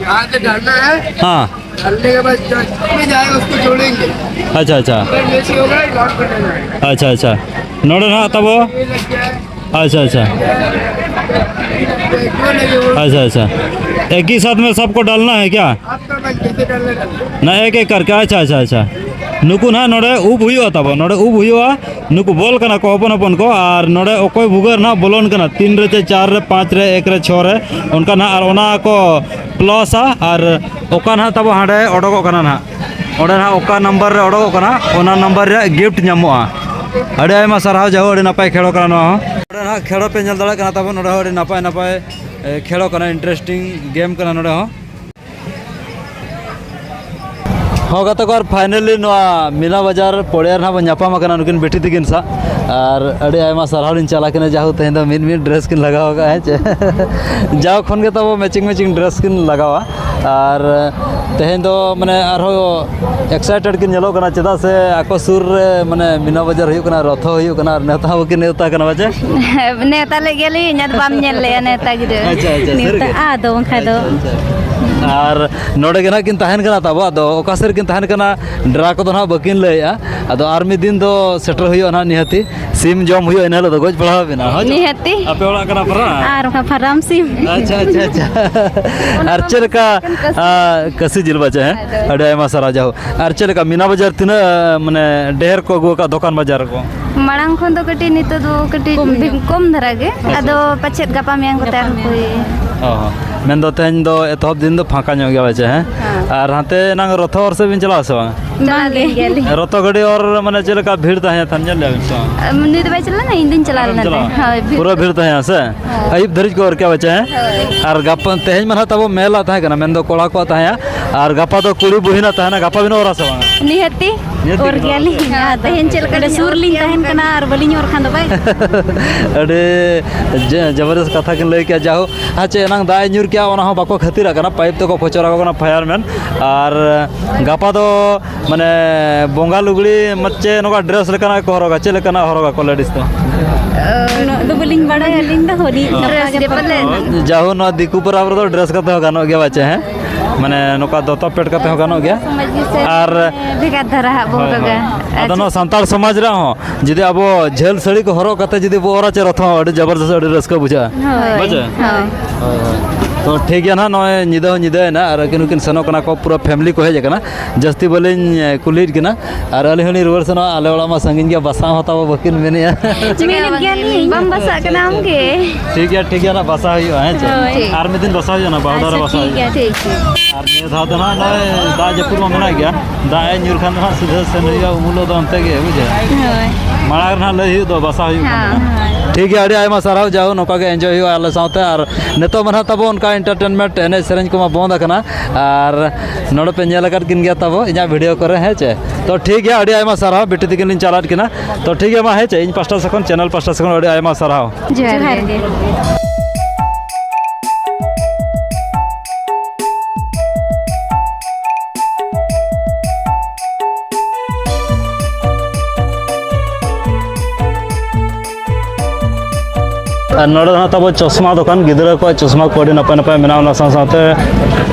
यहाँ से डालना है। हाँ। डालने के बाद जो में जाएगा, उसको जोड़ेंगे। अच्छा, अच्छा। अगर वैसे होगा, लॉक कर देना है। अच्छा, अच्छा। नोड़े ना तब। ये लग गया है। अच्छा, अच्छा। अच्छा, अच्छा। एक ही साथ में सबको डालना है क्या? ना, एक एक करके। अच्छा, अच्छा, अच्छा। ᱱᱩᱠᱩ ᱱᱟᱦᱟᱜ ᱱᱚᱰᱮ ᱩᱵ ᱦᱩᱭᱩᱜᱼᱟ ᱛᱟᱵᱚ, ᱱᱚᱰᱮ ᱩᱵ ᱦᱩᱭᱩᱜᱼᱟ᱾ ᱱᱩᱠᱩ ᱵᱚᱞ ᱠᱟᱱᱟ ᱠᱚ ᱦᱚᱯᱚᱱ ᱦᱚᱯᱚᱱ ᱠᱚ, ᱟᱨ ᱱᱚᱰᱮ ᱚᱠᱚᱭ ᱵᱷᱩᱜᱟᱹᱜ ᱱᱟᱦᱟᱜ ᱵᱚᱞᱚᱱ ᱠᱟᱱᱟ, ᱛᱤᱱ ᱨᱮ ᱪᱮ ᱪᱟᱨ ᱨᱮ, ᱯᱟᱸᱪ ᱨᱮ, ᱮᱠ ᱨᱮ, ᱪᱷᱚ ᱨᱮ, ᱚᱱᱠᱟ ᱱᱟᱦᱟᱜ, ᱟᱨ ᱚᱱᱟ ᱠᱚ ᱯᱞᱟᱥᱟ, ᱟᱨ ᱚᱠᱟ ᱱᱟᱦᱟᱜ ᱛᱟᱵᱚ ᱦᱟᱸᱰᱮ ᱚᱰᱚᱠᱚᱜ ᱠᱟᱱᱟ ᱱᱟᱦᱟᱜ, ᱚᱸᱰᱮ ᱱᱟᱦᱟᱜ ᱚᱠᱟ ᱱᱟᱢᱵᱟᱨ ᱨᱮ ᱚᱰᱚᱠᱚᱜ ᱠᱟᱱᱟ, ᱚᱱᱟ ᱱᱟᱢᱵᱟᱨ ᱨᱮᱭᱟᱜ ᱜᱤᱯᱷᱴ ᱧᱟᱢᱚᱜᱼᱟ᱾ ᱟᱹᱰᱤ ᱟᱭᱢᱟ ᱥᱟᱨᱦᱟᱣ ᱡᱟᱦᱳ, ᱟᱹᱰᱤ ᱱᱟᱯᱟᱭ ᱠᱷᱮᱞᱳ ᱠᱟᱱᱟ ᱱᱚᱣᱟ ᱦᱚᱸ᱾ ᱱᱚᱰᱮ ᱱᱟᱦᱟᱜ ᱠᱷᱮᱞᱳ ᱯᱮ ᱧᱮᱞ ᱫᱟᱲᱮᱭᱟᱜ ᱠᱟᱱᱟ ᱛᱟᱵᱚᱱ, ᱱᱚᱰᱮ ᱦᱚᱸ ᱟᱹᱰᱤ ᱱᱟᱯᱟᱭ ᱱᱟᱯᱟᱭ, ᱮ, ᱠᱷᱮᱞᱳ ᱠᱟᱱᱟ, ᱤᱱᱴᱟᱨᱮᱥᱴᱤᱝ ᱜᱮᱢ ᱠᱟᱱᱟ ᱱᱚᱰᱮ ᱦᱚᱸ᱾ ᱦᱚᱸ ᱜᱟᱛᱮ ᱠᱚ, ᱟᱨ ᱯᱷᱟᱭᱱᱟᱞᱤ ᱱᱚᱣᱟ ᱢᱤᱱᱟ ᱵᱟᱡᱟᱨ ᱯᱚᱲᱤᱭᱟ ᱨᱮ ᱱᱟᱦᱟᱜ ᱵᱚᱱ ᱧᱟᱯᱟᱢ ᱟᱠᱟᱱᱟ ᱱᱩᱠᱤᱱ ᱵᱤᱴᱤ ᱛᱟᱹᱠᱤᱱ ᱥᱟᱶ᱾ ᱟᱨ ᱟᱹᱰᱤ ᱟᱭᱢᱟ ᱥᱟᱨᱦᱟᱣ ᱞᱤᱧ ᱪᱟᱞ ᱟᱹᱠᱤᱱᱟ, ᱡᱟᱦᱳ ᱛᱮᱦᱮᱧ ᱫᱚ ᱢᱤᱫ ᱢᱤᱫ ᱰᱨᱮᱥ ᱠᱤᱱ ᱞᱟᱜᱟᱣ ᱟᱠᱟᱫᱼᱟ, ᱦᱮᱸ ᱪᱮ? ᱡᱟᱣ ᱠᱷᱚᱱ ᱜᱮ ᱛᱟᱵᱚ ᱢᱮᱪᱤᱝ ᱢᱮᱪᱤᱝ ᱰᱨᱮᱥ ᱠᱤᱱ ᱞᱟᱜᱟᱣᱟ᱾ ᱟᱨ ᱛᱮᱦᱮᱧ ᱫᱚ ᱢᱟᱱᱮ ᱟᱨᱦᱚᱸ ᱮᱠᱥᱟᱭᱴᱮᱰ ᱠᱤᱱ ᱧᱮᱞᱚᱜ ᱠᱟᱱᱟ, ᱪᱮᱫᱟᱜ ᱥᱮ ᱟᱠᱚ ᱥᱩᱨ ᱨᱮ ᱢᱟᱱᱮ ᱢᱤᱱᱟ ᱵᱟᱡᱟᱨ ᱦᱩᱭᱩᱜ ᱠᱟᱱᱟ, ᱨᱚᱛᱷᱚ ᱦᱩᱭᱩᱜ ᱠᱟᱱᱟ, ᱟᱨ ᱱᱮᱣᱛᱟ ᱦᱚᱸ ᱵᱟᱹᱠᱤᱱ ᱱᱮᱣᱛᱟ ᱠᱟᱱᱟ ᱯᱟᱪᱮ? ᱱᱮᱣᱛᱟ ᱞᱮᱫ ᱜᱮᱭᱟᱞᱤᱧ, ᱟᱫᱚ ᱵᱟᱢ ᱧᱮᱞ ᱞᱮᱜᱼᱟ ᱱᱮᱣᱛᱟ ᱜᱤᱨᱟᱹ᱾ ᱟᱪᱪᱷᱟ, ᱟᱪᱪᱷᱟ, ᱥᱟᱹᱨᱤ ᱱᱮᱣᱛᱟ ᱜᱮ? ᱟᱫᱚ ᱵᱟᱝᱠᱷᱟᱡ ᱫᱚ᱾ ᱟᱪᱪᱷᱟ, ᱟᱪᱪᱷᱟ᱾ ᱟᱨ ᱱᱚᱰᱮ ᱜᱮ ᱱᱟᱦᱟᱜ ᱠᱤᱱ ᱛᱟᱦᱮᱱ ᱠᱟᱱᱟ ᱛᱟᱵᱚ, ᱟᱫᱚ ᱚᱠᱟ ᱥᱮᱫ ᱨᱮᱠᱤᱱ ᱛᱟᱦᱮᱱ ᱠᱟᱱᱟ, ᱰᱮᱨᱟ ᱠᱚᱫᱚ ᱱᱟᱦᱟᱜ ᱵᱟᱹᱠᱤᱱ ᱞᱟᱹᱭᱮᱜᱼᱟ᱾ ᱟᱫᱚ ᱟᱨ ᱢᱤᱫ ᱫᱤᱱ ᱫᱚ ᱥᱮᱴᱮᱨ ᱦᱩᱭᱩᱜᱼᱟ ᱱᱟᱦᱟᱜ ᱱᱤᱦᱟᱹᱛᱤ᱾ ᱥᱤᱢ ᱡᱚᱢ ᱦᱩᱭᱩᱜᱼᱟ, ᱤᱱᱟᱹ ᱦᱤᱞᱳᱜ ᱫᱚ ᱜᱚᱡ ᱯᱟᱲᱟᱣ ᱵᱮᱱᱟ᱾ ᱦᱳᱭ ᱛᱚ? ᱱᱤᱦᱟᱹᱛᱤ᱾ ᱟᱯᱮ ᱚᱲᱟᱜ ᱠᱟᱱᱟ ᱯᱷᱟᱨᱟᱢ? ᱟᱨ ᱵᱟᱠᱷᱟᱱ ᱯᱷᱟᱨᱟᱢ ᱥᱤᱢ᱾ ᱟᱪᱪᱷᱟ, ᱟᱪᱪᱷᱟ, ᱟᱪᱪᱷᱟ᱾ ᱟᱨ ᱪᱮᱫ ᱞᱮᱠᱟ, ᱠᱟᱹᱥᱤ᱾ ᱟ, ᱠᱟᱹᱥᱤ ᱡᱤᱞ ᱵᱟᱪᱮ, ᱦᱮᱸ? ᱟᱫᱚ᱾ ᱟᱹᱰᱤ ᱟᱭᱢᱟ ᱥᱟᱨᱦᱟᱣ ᱡᱟᱦᱳ᱾ ᱟᱨ ᱪᱮᱫ ᱞᱮᱠᱟ ᱢᱤᱱᱟ ᱵᱟᱡᱟᱨ ᱛᱤᱱᱟᱹᱜ, ᱢᱟᱱᱮ, ᱰᱷᱮᱨ ᱠᱚ ᱟᱹᱜᱩ ᱟᱠᱟᱫ ᱫᱚᱠᱟᱱ ᱵᱟᱡᱟᱨ ᱨᱮᱠᱚ? ᱢᱟᱲᱟᱝ ᱠᱷᱚᱱ ᱫᱚ ᱠᱟᱹᱴᱤᱡ ᱱᱤᱛᱚᱜ ᱫᱚ ᱠᱟᱹᱴᱤᱡ ᱠᱚᱢ ᱧᱚᱜ᱾ ᱠᱚᱢ ᱫᱷᱟᱨᱟ ᱜᱮ᱾ ᱟᱪᱪᱷᱟ, ᱟᱫᱚ ᱟᱪᱪᱷᱟ᱾ ᱯᱟᱪᱮᱫ ᱜᱟᱯᱟ ᱢᱮᱭᱟᱝ ᱠᱚᱛᱮ ᱜᱟᱯᱟ ᱟᱨᱦᱚᱸ ᱠᱚ ᱢᱮᱭᱟᱝ᱾ ᱤᱭᱟᱹᱭᱟ᱾ ᱚ, ᱢᱮᱱᱫᱚ ᱛᱮᱦᱮᱧ ᱫᱚ ᱮᱛᱚᱦᱚᱵ ᱫᱤᱱ ᱫᱚ ᱯᱷᱟᱸᱠᱟ ᱧᱚᱜ ᱜᱮᱭᱟ ᱯᱟᱪᱮ, ᱦᱮᱸ? ᱦᱮᱸ᱾ ᱟᱨ ᱦᱟᱱᱛᱮ ᱮᱱᱟᱝ ᱨᱚᱛᱷᱚ ᱦᱚᱨ ᱥᱮᱫ ᱵᱤᱱ ᱪᱟᱞᱟᱣ ᱥᱮ ᱵᱟᱝ? ᱪᱟᱞᱟᱣ ᱞᱮᱱ ᱜᱮᱭᱟᱞᱤᱧ᱾ ᱨᱚᱛᱷᱚ ᱜᱟᱹᱰᱤ ᱚᱨ ᱢᱟᱱᱮ ᱪᱮᱫ ᱞᱮᱠᱟ ᱵᱷᱤᱲ ᱛᱟᱦᱮᱸ ᱠᱟᱱ ᱧᱮᱞ ᱞᱮᱜᱼᱟ ᱵᱤᱱ ᱥᱮ ᱵᱟᱝ? ᱟᱢ, ᱩᱱᱤ ᱫᱚ ᱵᱟᱭ ᱪᱟᱞᱟᱣ ᱞᱮᱱᱟ, ᱤᱧ ᱫᱩᱧ ᱪᱟᱞᱟᱣ ᱟᱢᱮᱢ ᱞᱮᱱᱟ ᱪᱟᱞᱟᱣᱟ? ᱛᱟᱦᱮᱸᱫ᱾ ᱦᱳᱭ, ᱵᱷᱤᱲ ᱯᱩᱨᱟᱹ ᱛᱟᱦᱮᱸ᱾ ᱵᱷᱤᱲ ᱛᱟᱦᱮᱸ ᱦᱮᱸ ᱥᱮ? ᱦᱳᱭ᱾ ᱟᱹᱭᱩᱵ ᱫᱷᱟᱹᱨᱤᱡ ᱠᱚ ᱚᱨ ᱠᱮᱜᱼᱟ ᱯᱟᱪᱮ, ᱦᱮᱸ? ᱦᱳᱭ᱾ ᱟᱨ ᱜᱟᱯᱟ, ᱛᱮᱦᱮᱧ ᱢᱟ ᱱᱟᱦᱟᱜ ᱛᱟᱵᱚ ᱢᱮᱞᱟ ᱛᱟᱦᱮᱸ ᱠᱟᱱᱟ, ᱢᱮᱱᱫᱚ ᱠᱚᱲᱟ ᱠᱚᱣᱟᱜ ᱛᱟᱦᱮᱸᱭᱟ, ᱟᱨ ᱜᱟᱯᱟ ᱫᱚ ᱠᱩᱲᱤ ᱵᱩᱦᱤᱱᱟᱜ ᱛᱟᱦᱮᱱᱟ᱾ ᱜᱟᱯᱟ ᱵᱤᱱ ᱚᱨᱟ ᱥᱮ ᱵᱟᱝᱟ? ᱱᱤᱦᱟᱹᱛᱤ᱾ ᱱᱤᱦᱟᱹᱛᱤ ᱚᱨ ᱵᱤᱱ ᱚᱨᱟ᱾ ᱜᱮᱭᱟᱞᱤᱧ᱾ ᱦᱮᱸ, ᱛᱮᱦᱮᱧ ᱪᱮᱫ ᱞᱮᱠᱟ ᱚᱸᱰᱮ ᱥᱩᱨ ᱞᱤᱧ ᱛᱟᱦᱮᱱ ᱠᱟᱱᱟ ᱟᱨ ᱵᱟᱹᱞᱤᱧ ᱚᱨ ᱠᱷᱟᱱ ᱫᱚ ᱵᱟᱭ᱾ ᱟᱹᱰᱤ ᱡᱮ-, ᱡᱚᱵᱚᱨᱫᱚᱥᱛ ᱠᱟᱛᱷᱟ ᱠᱤᱱ ᱞᱟᱹᱭ ᱠᱮᱜᱼᱟ᱾ ᱡᱟᱦᱳ, ᱟᱨ ᱪᱮᱫ ᱮᱱᱟᱝ ᱫᱟᱜ ᱮ ᱧᱩᱨ ᱠᱮᱜᱼᱟ, ᱚᱱᱟ ᱦᱚᱸ ᱵᱟᱠᱚ ᱠᱷᱟᱹᱛᱤᱨᱟᱜ ᱠᱟᱱᱟ, ᱯᱟᱭᱤᱯ ᱛᱮᱠᱚ ᱯᱚᱪᱚᱨ ᱟᱠᱚ ᱠᱟᱱᱟ ᱯᱷᱟᱭᱟᱨᱢᱮᱱ᱾ ᱟᱨ ᱜᱟᱯᱟ ᱫᱚ ᱢᱟᱱᱮ ᱵᱚᱸᱜᱟ ᱞᱩᱜᱽᱲᱤ ᱢᱟ ᱪᱮ ᱱᱚᱝᱠᱟ ᱰᱨᱮᱥ ᱞᱮᱠᱟᱱᱟᱜ ᱠᱚ ᱦᱚᱨᱚᱜᱟ? ᱪᱮᱫ ᱞᱮᱠᱟᱱᱟᱜ ᱦᱚᱨᱚᱜᱟ ᱠᱚ ᱞᱮᱰᱤᱥ ᱫᱚ? ᱩᱱᱟᱹᱜ ᱫᱚ ᱵᱟᱹᱞᱤᱧ ᱵᱟᱲᱟᱭᱟ ᱟᱹᱞᱤᱧ ᱫᱚ, ᱦᱚᱸ᱾ ᱰᱨᱮᱥ ᱜᱮ ᱯᱟᱞᱮ᱾ ᱡᱟᱦᱳ, ᱱᱚᱣᱟ ᱫᱤᱠᱩ ᱯᱚᱨᱚᱵᱽ ᱨᱮᱫᱚ ᱰᱨᱮᱥ ᱠᱟᱛᱮ ᱦᱚᱸ ᱜᱟᱱᱚᱜ ᱜᱮᱭᱟ ᱵᱟᱪᱮ, ᱦᱮᱸ? ᱢᱟᱱᱮ ᱱᱚᱝᱠᱟ ᱫᱚᱛᱚ ᱯᱮᱴ ᱠᱟᱛᱮ ᱦᱚᱸ ᱜᱟᱱᱚᱜ ᱜᱮᱭᱟ᱾ ᱥᱚᱢᱟᱡᱽ ᱵᱤᱥᱚᱭ ᱟᱨ ᱛᱮ ᱵᱷᱮᱜᱟᱨ ᱫᱷᱟᱨᱟ ᱦᱟᱸᱜ ᱵᱚ ᱦᱳᱭ, ᱦᱚᱨᱚᱜᱟ᱾ ᱦᱳᱭ᱾ ᱟᱫᱚ ᱟᱨ ᱱᱚᱣᱟ ᱥᱟᱱᱛᱟᱲ ᱥᱚᱢᱟᱡᱽ ᱨᱮᱦᱚᱸ ᱡᱩᱫᱤ ᱟᱵᱚ ᱡᱷᱟᱹᱞ ᱥᱟᱹᱲᱤ ᱠᱚ ᱦᱚᱨᱚᱜ ᱠᱟᱛᱮ ᱡᱩᱫᱤ ᱵᱚ ᱚᱨᱟ ᱪᱮ ᱨᱚᱛᱷᱚ, ᱟᱹᱰᱤ ᱡᱚᱵᱚᱨᱫᱚᱥᱛ, ᱟᱹᱰᱤ ᱨᱟᱹᱥᱠᱟᱹ ᱵᱩᱡᱷᱟᱹᱜᱼᱟ᱾ ᱦᱳᱭ᱾ ᱵᱩᱡᱷᱟᱹᱣ? ᱦᱳᱭ᱾ ᱦᱳᱭ, ᱦᱳᱭ᱾ ᱛᱚ ᱴᱷᱤᱠ ᱜᱮᱭᱟ ᱱᱟᱦᱟᱜ, ᱱᱚᱜᱼᱚᱭ ᱧᱤᱫᱟᱹ ᱦᱚᱸ ᱧᱤᱫᱟᱹᱭᱮᱱᱟ ᱟᱨ ᱟᱹᱠᱤᱱ ᱦᱚᱸᱠᱤᱱ ᱥᱮᱱᱚᱜ ᱠᱟᱱᱟ ᱠᱚ, ᱯᱩᱨᱟᱹ ᱯᱷᱮᱢᱤᱞᱤ ᱠᱚ ᱦᱮᱡ ᱟᱠᱟᱱᱟ᱾ ᱡᱟᱹᱥᱛᱤ ᱵᱟᱹᱞᱤᱧ, ᱮ, ᱠᱩᱞᱤᱭᱮᱫ ᱠᱤᱱᱟ ᱟᱨ ᱟᱹᱞᱤᱧ ᱦᱚᱸᱞᱤᱧ ᱨᱩᱣᱟᱹᱲ ᱥᱮᱱᱚᱜᱼᱟ᱾ ᱟᱞᱮ ᱚᱲᱟᱜ ᱢᱟ ᱥᱟᱺᱜᱤᱧ ᱜᱮᱭᱟ, ᱵᱟᱥᱟ ᱦᱚᱸ ᱛᱟᱵᱚ ᱵᱟᱹᱠᱤᱱ ᱢᱮᱱᱮᱜᱼᱟ᱾ ᱪᱮᱠᱟ ᱢᱮᱱᱮᱫ ᱵᱟᱝ ᱜᱮᱭᱟ ᱞᱤᱧ, ᱢᱮᱱᱮᱫ? ᱵᱟᱢ ᱵᱟᱥᱟᱜ ᱠᱟᱱᱟ ᱟᱢ ᱜᱮ? ᱴᱷᱤᱠ ᱜᱮᱭᱟ, ᱴᱷᱤᱠ ᱜᱮᱭᱟ, ᱱᱟᱜ ᱵᱟᱥᱟ ᱦᱩᱭᱩᱜᱼᱟ, ᱦᱮᱸ ᱪᱮ? ᱦᱳᱭ᱾ ᱟᱨ ᱢᱤᱫ ᱫᱤᱱ ᱵᱟᱥᱟ ᱦᱩᱭᱩᱜᱼᱟ, ᱱᱟ ᱵᱟᱦᱩ ᱫᱷᱟᱨᱮ ᱟᱪᱪᱷᱟ, ᱵᱟᱥᱟ ᱴᱷᱤᱠ ᱦᱩᱭᱩᱜᱼᱟ᱾ ᱜᱮᱭᱟ, ᱴᱷᱤᱠ, ᱴᱷᱤᱠ᱾ ᱟᱨ ᱱᱤᱭᱟᱹ ᱫᱷᱟᱣ ᱫᱚ ᱱᱟᱜ ᱱᱚᱜᱼᱚᱭ ᱫᱟᱜ ᱡᱟᱹᱯᱩᱫ ᱢᱟ ᱢᱮᱱᱟᱜ ᱜᱮᱭᱟ, ᱫᱟᱜ ᱮ ᱧᱩᱨ ᱠᱷᱟᱱ ᱫᱚ ᱱᱟᱜ ᱥᱤᱫᱷᱟᱹ ᱥᱮᱱ ᱦᱩᱭᱩᱜᱼᱟ, ᱩᱢᱩᱞᱚᱜ ᱫᱚ ᱚᱱᱛᱮ ᱜᱮ, ᱵᱩᱡᱷᱟᱹᱣ? ᱦᱳᱭ᱾ ᱢᱟᱲᱟᱝ ᱨᱮ ᱱᱟᱜ ᱞᱟᱹᱭ ᱦᱩᱭᱩᱜ ᱫᱚ, ᱵᱟᱥᱟ ᱦᱩᱭᱩᱜ ᱠᱟᱱᱟ᱾ ᱦᱮᱸ᱾ ᱴᱷᱤᱠ ᱜᱮᱭᱟ, ᱟᱹᱰᱤ ᱟᱭᱢᱟ ᱥᱟᱨᱦᱟᱣ, ᱡᱟᱣ ᱱᱚᱝᱠᱟ ᱜᱮ ᱮᱱᱡᱚᱭ ᱦᱩᱭᱩᱜᱼᱟ ᱟᱞᱮ ᱥᱟᱶᱛᱮ᱾ ᱟᱨ ᱱᱤᱛᱚᱜ ᱢᱟ ᱱᱟᱜ ᱛᱟᱵᱚ ᱚᱱᱠᱟ ᱮᱱᱴᱟᱨᱴᱮᱱᱢᱮᱱᱴ, ᱮᱱᱮᱡ ᱥᱮᱨᱮᱧ ᱠᱚᱢᱟ ᱵᱚᱱᱫ ᱟᱠᱟᱱᱟ, ᱟᱨ ᱱᱚᱰᱮ ᱯᱮ ᱧᱮᱞ ᱟᱠᱟᱫ ᱠᱤᱱ ᱜᱮᱭᱟ ᱛᱟᱵᱚ ᱤᱧᱟᱹᱜ ᱵᱷᱤᱰᱤᱭᱳ ᱠᱚᱨᱮ, ᱦᱮᱸ ᱪᱮ? ᱛᱚ ᱴᱷᱤᱠ ᱜᱮᱭᱟ, ᱟᱹᱰᱤ ᱟᱭᱢᱟ ᱥᱟᱨᱦᱟᱣ, ᱵᱤᱴᱤ ᱛᱟᱹᱠᱤᱱ ᱞᱤᱧ ᱪᱟᱞᱟᱜ ᱠᱤᱱᱟ᱾ ᱛᱚ ᱴᱷᱤᱠ ᱜᱮᱭᱟ, ᱢᱟ ᱦᱮᱸ ᱪᱮ, ᱤᱧ ᱯᱟᱥᱴᱟ ᱥᱮᱫ ᱠᱷᱚᱱ, ᱪᱮᱱᱮᱞ ᱯᱟᱥᱴᱟ ᱥᱮᱫ ᱠᱷᱚᱱ ᱟᱹᱰᱤ ᱟᱭᱢᱟ ᱥᱟᱨᱦᱟᱣ᱾ ᱡᱚᱦᱟᱨ ᱜᱮ᱾ ᱡᱚᱦᱟᱨ ᱜᱮ᱾ ᱟᱨ ᱱᱚᱰᱮ ᱫᱚ ᱦᱟᱸᱜ ᱛᱟᱵᱚ ᱪᱚᱥᱢᱟ ᱫᱚᱠᱟᱱ, ᱜᱤᱫᱽᱨᱟᱹ ᱠᱚᱣᱟᱜ ᱪᱚᱥᱢᱟ ᱠᱚ ᱟᱹᱰᱤ ᱱᱟᱯᱟᱭ ᱱᱟᱯᱟᱭ ᱢᱮᱱᱟᱜᱼᱟ, ᱚᱱᱟ ᱥᱟᱶ ᱥᱟᱶᱛᱮ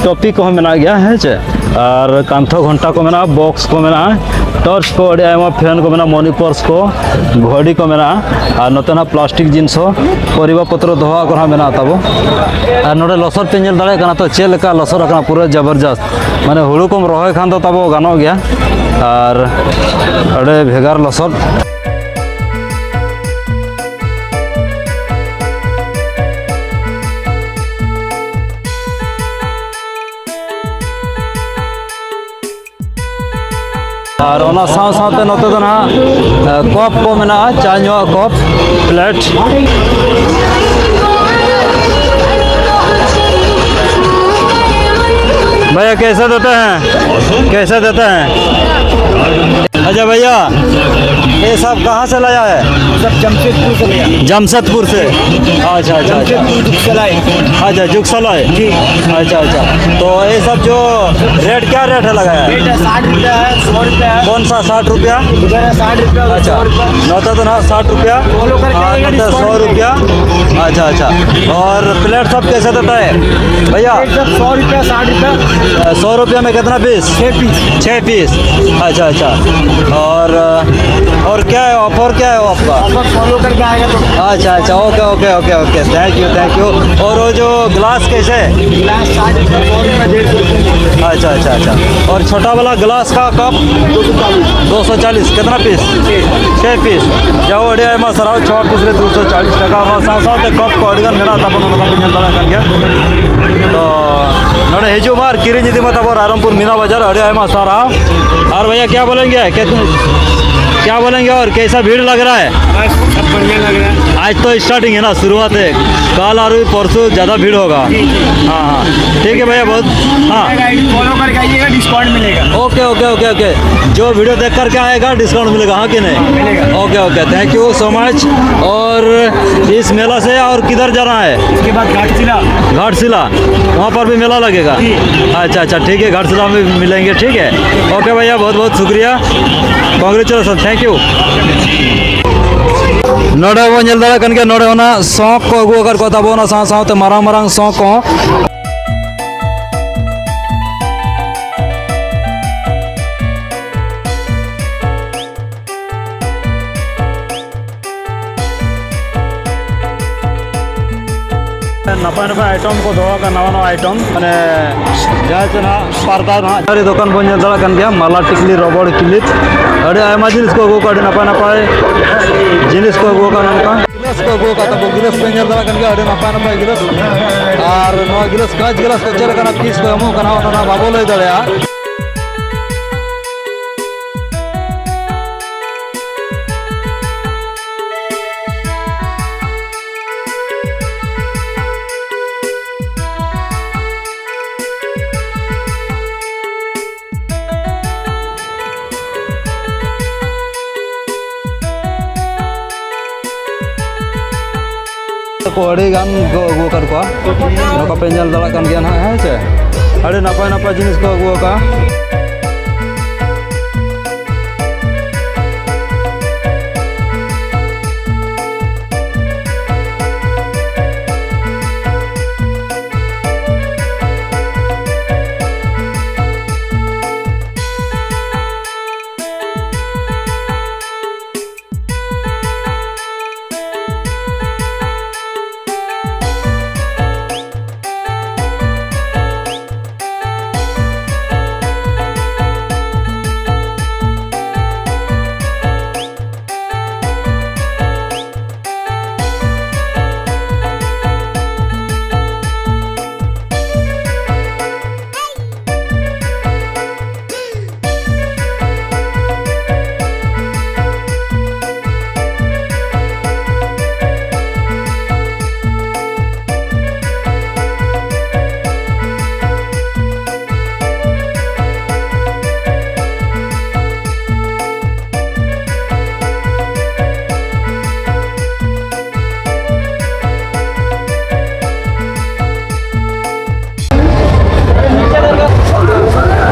ᱴᱚᱯᱤ ᱠᱚᱦᱚᱸ ᱢᱮᱱᱟᱜ ᱜᱮᱭᱟ, ᱦᱮᱸ ᱪᱮ? ᱟᱨ ᱠᱟᱱᱛᱷᱚ ᱜᱷᱚᱱᱴᱟ ᱠᱚ ᱢᱮᱱᱟᱜᱼᱟ, ᱵᱚᱠᱥ ᱠᱚ ᱢᱮᱱᱟᱜᱼᱟ, ᱴᱚᱨᱪ ᱠᱚ ᱟᱹᱰᱤ ᱟᱭᱢᱟ, ᱯᱷᱮᱱ ᱠᱚ ᱢᱮᱱᱟᱜᱼᱟ, ᱢᱚᱱᱤ ᱯᱚᱨᱥ ᱠᱚ, ᱜᱷᱚᱲᱤ ᱠᱚ ᱢᱮᱱᱟᱜᱼᱟ᱾ ᱟᱨ ᱱᱚᱛᱮ ᱱᱟᱜ ᱯᱞᱟᱥᱴᱤᱠ ᱡᱤᱱᱤᱥ ᱦᱚᱸ, ᱯᱚᱨᱤᱵᱟ ᱯᱚᱛᱨᱚ ᱫᱚᱦᱚᱣᱟᱜ ᱠᱚ ᱱᱟᱜ ᱢᱮᱱᱟᱜᱼᱟ ᱛᱟᱵᱚ᱾ ᱟᱨ ᱱᱚᱰᱮ ᱞᱚᱥᱚᱫ ᱯᱮ ᱧᱮᱞ ᱫᱟᱲᱮᱭᱟᱜ ᱠᱟᱱᱟ ᱛᱚ, ᱪᱮᱫ ᱞᱮᱠᱟ ᱞᱚᱥᱚᱫ ᱟᱠᱟᱱᱟ, ᱯᱩᱨᱟᱹ ᱡᱚᱵᱚᱨᱡᱚᱥᱛ᱾ ᱢᱟᱱᱮ ᱦᱩᱲᱩ ᱠᱚᱢ ᱨᱚᱦᱚᱭ ᱠᱷᱟᱱ ᱫᱚ ᱛᱟᱵᱚ ᱜᱟᱱᱚᱜ ᱜᱮᱭᱟ᱾ ᱟᱨ ᱟᱹᱰᱤ ᱵᱷᱮᱜᱟᱨ ᱞᱚᱥᱚᱫ᱾ ᱟᱨ ᱚᱱᱟ ᱥᱟᱶ ᱥᱟᱶᱛᱮ ᱱᱚᱛᱮ ᱫᱚ ᱱᱟᱦᱟᱜ, ᱮ, ᱠᱚᱯ ᱠᱚ ᱢᱮᱱᱟᱜᱼᱟ, ᱪᱟ ᱧᱩᱣᱟᱜ ᱠᱚᱯ, ᱯᱞᱮᱴ᱾ भैया, कैसे देते हैं? कैसे देते हैं? अच्छा भैया, ये सब कहाँ से लाया है? सब जमशेदपुर से भैया। जमशेदपुर से। अच्छा, अच्छा, अच्छा। जमशेदपुर जुगसलाई। अच्छा, जुगसलाई। जी। अच्छा, अच्छा। तो ये सब जो रेट, क्या रेट है लगाया है? रेट है साठ रुपया है, सौ रुपया है। कौन सा साठ रुपया? उधर है साठ रुपया, उधर अच्छा। सौ रुपया। नौता तो ना साठ रुपया। फॉलो करके हाँ, आइएगा, नौता डिस्काउंट सौ रुपया। अच्छा, अच्छा। और प्लेट सब कैसे देता है भैया? प्लेट सब सौ रुपया, साठ रुपया। अ, सौ रुपया में कितना पीस? छः पीस। छः पीस। अच्छा, अच्छा। और, अ, और क्या है, ऑफर क्या है आपका? ऑफर फॉलो करके आएगा तो। अच्छा, अच्छा, okay, okay, okay, okay, thank you, thank you. और वो जो ग्लास कैसे है? ग्लास साठ रुपया, सौ रुपया, डेढ़ सौ रुपया। अच्छा, अच्छा, अच्छा। और छोटा वाला ग्लास का कप? दो सौ चालीस। दो सौ चालीस, कितना पीस? छः पीस। जाओ, अड़े, मैं सराव छः पीस रे, दो सौ चालीस टका। और साथ साथ कप को अड़गन मेरा तब उन्होंने कहा, तो नोड़े हिजू मार, किरिंज दी मत, अब रायरंगपुर मीना बाजार, अड़े, मैं सराव। और भैया, क्या बोलेंगे? कितने, क्या बोलेंगे और कैसा भीड़ लग रहा है? बस, सब बढ़िया लग रहा है। आज तो स्टार्टिंग है ना, शुरुआत है। कल और परसों ज़्यादा भीड़ होगा। जी, जी। हाँ, हाँ। ठीक है भैया, बहुत, हाँ। फॉलो करके आइएगा, डिस्काउंट मिलेगा। Okay, okay, okay, okay. जो वीडियो देख करके आएगा, डिस्काउंट मिलेगा, हाँ कि नहीं? मिलेगा। Okay, okay, thank you so much। और इस मेला से और किधर जाना है? इसके बाद घाटशिला। घाटशिला, वहाँ पर भी मेला लगेगा? जी। अच्छा, अच्छा, ठीक है, घाटशिला में मिलेंगे, ठीक है। ओके भैया, बहुत बहुत शुक्रिया। Congratulations, thank you। ᱱᱚᱰᱮ ᱵᱚᱱ ᱧᱮᱞ ᱫᱟᱲᱮᱭᱟᱜ ᱠᱟᱱ ᱜᱮᱭᱟ, ᱱᱚᱰᱮ ᱚᱱᱟ ᱥᱚᱸᱠ ᱠᱚ ᱟᱹᱜᱩ ᱟᱠᱟᱫ ᱠᱚ ᱛᱟᱵᱚᱱᱟ, ᱥᱟᱶ ᱥᱟᱶᱛᱮ ᱢᱟᱨᱟᱝ ᱢᱟᱨᱟᱝ ᱥᱚᱸᱠ ᱠᱚᱦᱚᱸ᱾ ᱱᱟᱯᱟᱭ ᱱᱟᱯᱟᱭ ᱟᱭᱴᱮᱢ ᱠᱚ ᱫᱚᱦᱚ ᱟᱠᱟᱫ, ᱱᱟᱣᱟ ᱱᱟᱣᱟ ᱟᱭᱴᱮᱢ, ᱢᱟᱱᱮ ᱡᱟᱦᱟᱸ ᱪᱮ ᱱᱟᱦᱟᱜ ᱯᱟᱨᱫᱟ ᱱᱟᱦᱟᱜ᱾ ᱟᱹᱰᱤ ᱫᱚᱠᱟᱱ ᱵᱚᱱ ᱧᱮᱞ ᱫᱟᱲᱮᱭᱟᱜ ᱠᱟᱱ ᱜᱮᱭᱟ, ᱢᱟᱞᱟ, ᱴᱤᱠᱞᱤ, ᱨᱚᱵᱚᱲ, ᱠᱤᱞᱤᱯ, ᱟᱹᱰᱤ ᱟᱭᱢᱟ ᱡᱤᱱᱤᱥ ᱠᱚ ᱟᱹᱜᱩ ᱟᱠᱟᱫ, ᱟᱹᱰᱤ ᱱᱟᱯᱟᱭ ᱱᱟᱯᱟᱭ ᱡᱤᱱᱤᱥ ᱠᱚ ᱟᱹᱜᱩ ᱟᱠᱟᱫ᱾ ᱱᱚᱝᱠᱟ ᱜᱤᱞᱟᱹᱥ ᱠᱚ ᱟᱹᱜᱩ ᱟᱠᱟᱫ ᱛᱟᱵᱚ, ᱜᱤᱞᱟᱹᱥ ᱯᱮ ᱧᱮᱞ ᱫᱟᱲᱮᱭᱟᱜ ᱠᱟᱱ ᱜᱮᱭᱟ, ᱟᱹᱰᱤ ᱱᱟᱯᱟᱭ ᱱᱟᱯᱟᱭ ᱜᱤᱞᱟᱹᱥ᱾ ᱟᱨ ᱱᱚᱣᱟ ᱜᱤᱞᱟᱹᱥ, ᱠᱟᱸᱪ ᱜᱤᱞᱟᱹᱥ ᱠᱚ ᱪᱮᱫ ᱞᱮᱠᱟᱱᱟᱜ ᱯᱤᱥ ᱠᱚ ᱮᱢᱚᱜ ᱠᱟᱱᱟ, ᱚᱱᱟ ᱢᱟ ᱵᱟᱵᱚ ᱞᱟᱹᱭ ᱫᱟᱲᱮᱭᱟᱜᱼᱟ᱾ ᱟᱹᱰᱤ ᱜᱟᱱ ᱠᱚ ᱟᱹᱜᱩ ᱟᱠᱟᱫ ᱠᱚᱣᱟ᱾ ᱱᱚᱝᱠᱟ ᱯᱮ ᱧᱮᱞ ᱫᱟᱲᱮᱭᱟᱜ ᱠᱟᱱ ᱜᱮᱭᱟ ᱱᱟᱦᱟᱜ, ᱦᱮᱸ ᱪᱮ? ᱟᱹᱰᱤ ᱱᱟᱯᱟᱭ ᱱᱟᱯᱟᱭ ᱡᱤᱱᱤᱥ ᱠᱚ ᱟᱹᱜᱩ ᱟᱠᱟᱫᱼᱟ᱾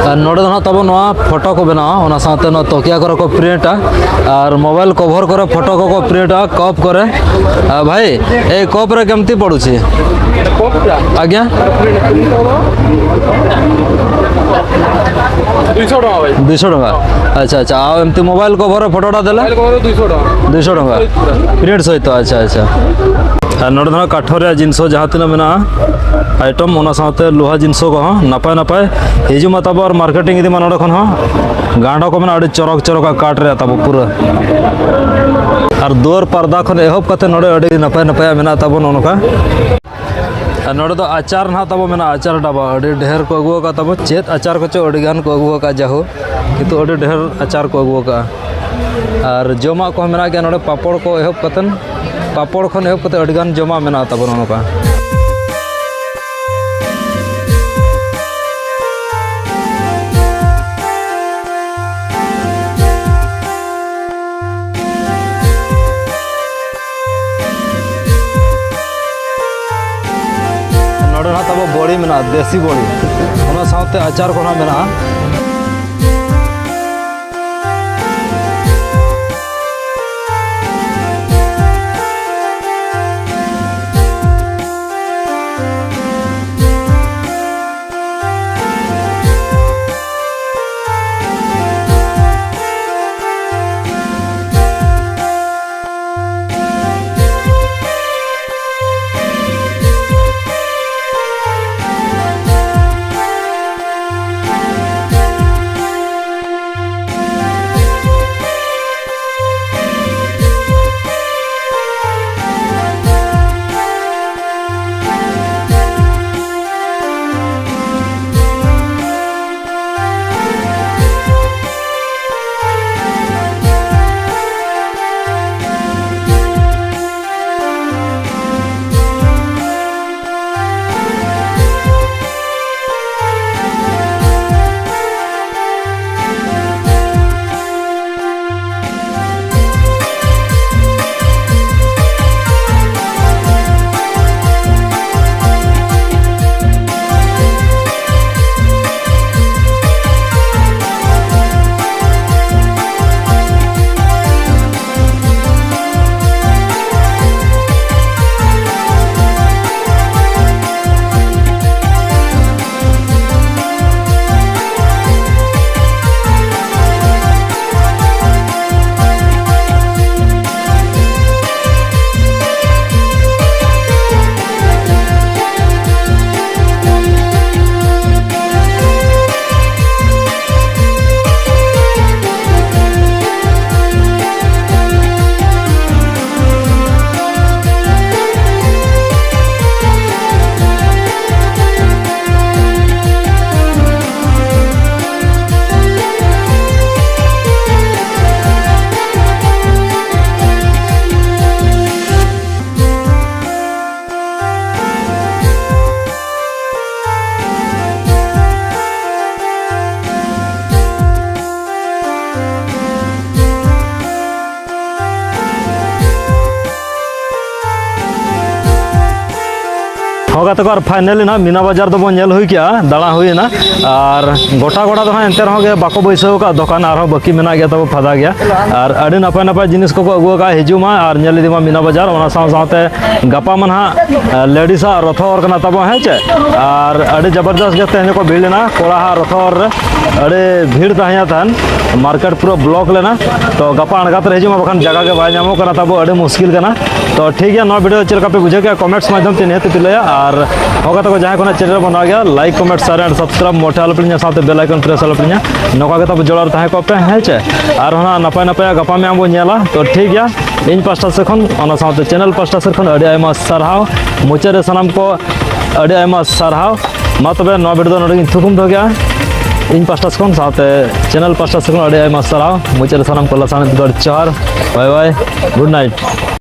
ᱟᱨ ᱱᱚᱰᱮ ᱫᱚ ᱱᱟᱦᱟᱜ ᱛᱟᱵᱚ ᱱᱚᱣᱟ ᱯᱷᱳᱴᱳ ᱠᱚ ᱵᱮᱱᱟᱣᱟ, ᱚᱱᱟ ᱥᱟᱶᱛᱮ ᱱᱚᱣᱟ ᱛᱚᱠᱤᱭᱟ ᱠᱚᱨᱮ ᱠᱚ ᱯᱨᱤᱱᱴᱟ ᱟᱨ ᱢᱳᱵᱟᱭᱤᱞ ᱠᱚᱵᱷᱚᱨ ᱠᱚᱨᱮ ᱯᱷᱳᱴᱳ ᱠᱚᱠᱚ ᱯᱨᱤᱱᱴᱟ, ᱠᱚᱯ ᱠᱚᱨᱮ᱾ ᱟᱨ ᱵᱷᱟᱭ, ᱮᱭ ᱠᱚᱯ ᱨᱮ ᱠᱮᱢᱛᱤ ᱯᱚᱲୁଛି? ᱠᱚᱯ ᱨᱮ? ᱟᱜᱽᱧᱟ? ᱫᱩᱭᱥᱚ ᱴᱟᱠᱟ ᱵᱷᱟᱭ᱾ ᱫᱩᱭᱥᱚ ᱴᱟᱠᱟ? ᱟᱪᱪᱷᱟ, ᱟᱪᱪᱷᱟ᱾ ᱟᱨ ᱮᱢᱛᱤ ᱢᱳᱵᱟᱭᱤᱞ ᱠᱚᱵᱷᱚᱨ ᱨᱮ ᱯᱷᱳᱴᱳ ᱴᱟ ᱫᱮᱞᱟ? ᱢᱳᱵᱟᱭᱤᱞ ᱠᱚᱵᱷᱚᱨ ᱨᱮ ᱫᱩᱭᱥᱚ ᱴᱟᱠᱟ᱾ ᱫᱩᱭᱥᱚ ᱴᱟᱠᱟ? ᱯᱨᱤᱱᱴ ᱥᱚᱦᱤᱛ? ᱟᱪᱪᱷᱟ, ᱟᱪᱪᱷᱟ᱾ ᱟᱨ ᱱᱚᱰᱮ ᱫᱚ ᱱᱟᱦᱟᱜ ᱠᱟᱴᱷ ᱨᱮᱭᱟᱜ ᱡᱤᱱᱤᱥ ᱡᱟᱦᱟᱸ ᱛᱤᱱᱟᱹᱜ ᱢᱮᱱᱟᱜᱼᱟ, ᱟᱭᱴᱮᱢ, ᱚᱱᱟ ᱥᱟᱶᱛᱮ ᱞᱳᱦᱟ ᱡᱤᱱᱤᱥ ᱠᱚᱦᱚᱸ ᱱᱟᱯᱟᱭ ᱱᱟᱯᱟᱭ ᱦᱤᱡᱩᱜ ᱢᱟ ᱛᱟᱵᱚ ᱟᱨ ᱢᱟᱨᱠᱮᱴᱤᱝ ᱤᱫᱤ ᱢᱟ ᱱᱚᱰᱮ ᱠᱷᱚᱱ ᱦᱚᱸ᱾ ᱜᱟᱸᱰᱚ ᱠᱚ ᱢᱮᱱᱟᱜᱼᱟ, ᱟᱹᱰᱤ ᱪᱚᱨᱚᱠ ᱪᱚᱨᱚᱠᱟᱜ ᱠᱟᱴᱷ ᱨᱮᱭᱟᱜ ᱛᱟᱵᱚ ᱯᱩᱨᱟᱹ᱾ ᱟᱨ ᱫᱩᱣᱟᱹᱨ ᱯᱟᱨᱫᱟ ᱠᱷᱚᱱ ᱮᱦᱚᱵ ᱠᱟᱛᱮ ᱱᱚᱰᱮ ᱟᱹᱰᱤ ᱱᱟᱯᱟᱭ ᱱᱟᱯᱟᱭᱟᱜ ᱢᱮᱱᱟᱜ ᱛᱟᱵᱚ ᱱᱚᱜᱼᱚ ᱱᱚᱝᱠᱟ᱾ ᱟᱨ ᱱᱚᱰᱮ ᱫᱚ ᱟᱪᱟᱨ ᱱᱟᱦᱟᱜ ᱛᱟᱵᱚ ᱢᱮᱱᱟᱜᱼᱟ, ᱟᱪᱟᱨ ᱰᱟᱵᱟ᱾ ᱟᱹᱰᱤ ᱰᱷᱮᱨ ᱠᱚ ᱟᱹᱜᱩ ᱟᱠᱟᱫ ᱛᱟᱵᱚ, ᱪᱮᱫ ᱟᱪᱟᱨ ᱠᱚᱪᱚ ᱟᱹᱰᱤ ᱜᱟᱱ ᱠᱚ ᱟᱹᱜᱩ ᱟᱠᱟᱫ, ᱡᱟᱦᱳ, ᱠᱤᱱᱛᱩ ᱟᱹᱰᱤ ᱰᱷᱮᱨ ᱟᱪᱟᱨ ᱠᱚ ᱟᱹᱜᱩ ᱟᱠᱟᱫᱼᱟ᱾ ᱟᱨ ᱡᱚᱢᱟᱜ ᱠᱚᱦᱚᱸ ᱢᱮᱱᱟᱜ ᱜᱮᱭᱟ ᱱᱚᱰᱮ, ᱯᱟᱯᱚᱲ ᱠᱚ ᱮᱦᱚᱵ ᱠᱟᱛᱮᱱ, ᱯᱟᱯᱚᱲ ᱠᱷᱚᱱ ᱮᱦᱚᱵ ᱠᱟᱛᱮ ᱟᱹᱰᱤ ᱜᱟᱱ ᱡᱚᱢᱟᱜ ᱢᱮᱱᱟᱜᱼᱟ ᱛᱟᱵᱚᱱᱟ ᱱᱚᱝᱠᱟ᱾ ᱢᱮᱱᱟᱜᱼᱟ ᱫᱮᱥᱤ ᱵᱚᱲᱤ, ᱚᱱᱟ ᱥᱟᱶᱛᱮ ᱟᱪᱟᱨ ᱠᱚ ᱱᱟᱜ ᱢᱮᱱᱟᱜᱼᱟ᱾ ᱦᱚᱸ ᱜᱟᱛᱮ ᱠᱚ, ᱟᱨ finally ᱱᱟᱦᱟᱜ ᱢᱤᱱᱟ ᱵᱟᱡᱟᱨ ᱫᱚᱵᱚᱱ ᱧᱮᱞ ᱦᱩᱭ ᱠᱮᱜᱼᱟ, ᱫᱟᱬᱟ ᱦᱩᱭᱮᱱᱟ᱾ ᱟᱨ ᱜᱚᱴᱟ ᱜᱚᱴᱟ ᱫᱚ ᱦᱟᱸᱜ ᱮᱱᱛᱮ ᱨᱮᱦᱚᱸ ᱜᱮ ᱵᱟᱠᱚ ᱵᱟᱹᱭᱥᱟᱹᱣ ᱟᱠᱟᱫ ᱫᱚᱠᱟᱱ, ᱟᱨᱦᱚᱸ ᱵᱟᱹᱠᱤ ᱢᱮᱱᱟᱜ ᱜᱮᱭᱟ ᱛᱟᱵᱚ ᱯᱷᱟᱫᱟ ᱜᱮᱭᱟ᱾ ᱟᱨ ᱟᱹᱰᱤ ᱱᱟᱯᱟᱭ ᱱᱟᱯᱟᱭ ᱡᱤᱱᱤᱥ ᱠᱚᱠᱚ ᱟᱹᱜᱩ ᱟᱠᱟᱫᱼᱟ, ᱦᱤᱡᱩᱜ ᱢᱟ ᱟᱨ ᱧᱮᱞ ᱤᱫᱤ ᱢᱟ ᱢᱤᱱᱟ ᱵᱟᱡᱟᱨ᱾ ᱚᱱᱟ ᱥᱟᱶ ᱥᱟᱶᱛᱮ ᱜᱟᱯᱟ ᱢᱟ ᱱᱟᱦᱟᱜ ᱞᱮᱰᱤᱥ ᱟᱜ ᱨᱚᱛᱷᱚ ᱦᱚᱨ ᱠᱟᱱᱟ ᱛᱟᱵᱚ, ᱦᱮᱸ ᱪᱮ? ᱟᱨ ᱟᱹᱰᱤ ᱡᱚᱵᱚᱨᱫᱚᱥ ᱜᱮ ᱛᱮᱦᱮᱧ ᱠᱚ ᱵᱷᱤᱲ ᱞᱮᱱᱟ ᱠᱚᱲᱟ ᱦᱟᱜ ᱨᱚᱛᱷᱚ ᱦᱚᱨ ᱨᱮ, ᱟᱹᱰᱤ ᱵᱷᱤᱲ ᱛᱟᱦᱮᱸᱭᱟ ᱛᱟᱦᱮᱱ, ᱢᱟᱨᱠᱮᱴ ᱯᱩᱨᱟᱹ ᱵᱞᱚᱠ ᱞᱮᱱᱟ᱾ ᱛᱚ ᱜᱟᱯᱟ ᱟᱬᱜᱟᱛ ᱨᱮ ᱦᱤᱡᱩᱜ ᱢᱟ, ᱵᱟᱠᱷᱟᱱ ᱡᱟᱭᱜᱟ ᱜᱮ ᱵᱟᱭ ᱧᱟᱢᱚᱜ ᱠᱟᱱᱟ ᱛᱟᱵᱚ, ᱟᱹᱰᱤ ᱢᱩᱥᱠᱤᱞ ᱠᱟᱱᱟ᱾ ᱛᱚ ᱴᱷᱤᱠ ᱜᱮᱭᱟ, ᱱᱚᱣᱟ ᱵᱷᱤᱰᱤᱭᱳ ᱪᱮᱫ ᱞᱮᱠᱟ ᱯᱮ ᱵᱩᱡᱷᱟᱹᱣ ᱠᱮᱜᱼᱟ, ᱠᱚᱢᱮᱱᱴᱥ ᱢᱟᱫᱽᱫᱷᱚᱢ ᱛᱮ ᱱᱤᱦᱟᱹᱛ ᱯᱮ ᱞᱟᱹᱭᱟ᱾ ᱟᱨ ᱦᱚᱸ ᱜᱟᱛᱮ ᱠᱚ, ᱡᱟᱦᱟᱸᱭ ᱠᱚ ᱱᱟᱜ ᱪᱮᱱᱮᱞ ᱨᱮ ᱵᱚᱱ ᱱᱟᱣᱟ ᱜᱮᱭᱟ, like, comment, share and subscribe ᱢᱚᱴᱷᱮ ᱟᱞᱚ ᱯᱮ ᱦᱤᱲᱤᱧᱟ, ᱥᱟᱶᱛᱮ ᱵᱮᱞ ᱟᱭᱠᱚᱱ ᱯᱨᱮᱥ ᱟᱞᱚ ᱯᱮ ᱦᱤᱲᱤᱧᱟ᱾ ᱱᱚᱝᱠᱟ ᱜᱮ ᱛᱟᱵᱚ ᱡᱚᱲᱟᱣ ᱨᱮ ᱛᱟᱦᱮᱸ ᱠᱚᱜ ᱯᱮ, ᱦᱮᱸ ᱪᱮ? ᱟᱨᱦᱚᱸ ᱱᱟᱜ ᱱᱟᱯᱟᱭ ᱱᱟᱯᱟᱭᱟᱜ ᱜᱟᱯᱟ ᱢᱮᱭᱟᱝ ᱵᱚᱱ ᱧᱮᱞᱟ᱾ ᱛᱚ ᱴᱷᱤᱠ ᱜᱮᱭᱟ, ᱤᱧ ᱯᱟᱥᱴᱟ ᱥᱮᱫ ᱠᱷᱚᱱ, ᱚᱱᱟ ᱥᱟᱶᱛᱮ ᱪᱮᱱᱮᱞ ᱯᱟᱥᱴᱟ ᱥᱮᱫ ᱠᱷᱚᱱ ᱟᱹᱰᱤ ᱟᱭᱢᱟ ᱥᱟᱨᱦᱟᱣ᱾ ᱢᱩᱪᱟᱹᱫ ᱨᱮ ᱥᱟᱱᱟᱢ ᱠᱚ ᱟᱹᱰᱤ ᱟᱭᱢᱟ ᱥᱟᱨᱦᱟᱣ᱾ ᱢᱟ ᱛᱚᱵᱮ ᱱᱚᱣᱟ ᱵᱷᱤᱰᱤᱭᱳ ᱫᱚ ᱱᱚᱰᱮ ᱜᱤᱧ ᱛᱷᱩᱠᱩᱢ ᱫᱚᱦᱚ ᱠᱮᱜᱼᱟ᱾ ᱤᱧ ᱯᱟᱥᱴᱟ ᱥᱮᱫ ᱠᱷᱚᱱ ᱥᱟᱶᱛᱮ ᱪᱮᱱᱮᱞ ᱯᱟᱥᱴᱟ ᱥᱮᱫ ᱠᱷᱚᱱ ᱟᱹᱰᱤ ᱟᱭᱢᱟ ᱥᱟᱨᱦᱟᱣ᱾ ᱢᱩᱪᱟᱹᱫ ᱨᱮ ᱥᱟᱱᱟᱢ ᱠᱚ ᱞᱟᱥᱟᱲᱦᱮᱫ ᱛᱮᱫᱚ ᱟᱹᱰᱤ ᱡᱚᱦᱟᱨ, ᱵᱟᱭ ᱵᱟᱭ, ᱜᱩᱰ ᱱᱟᱭᱤᱴ᱾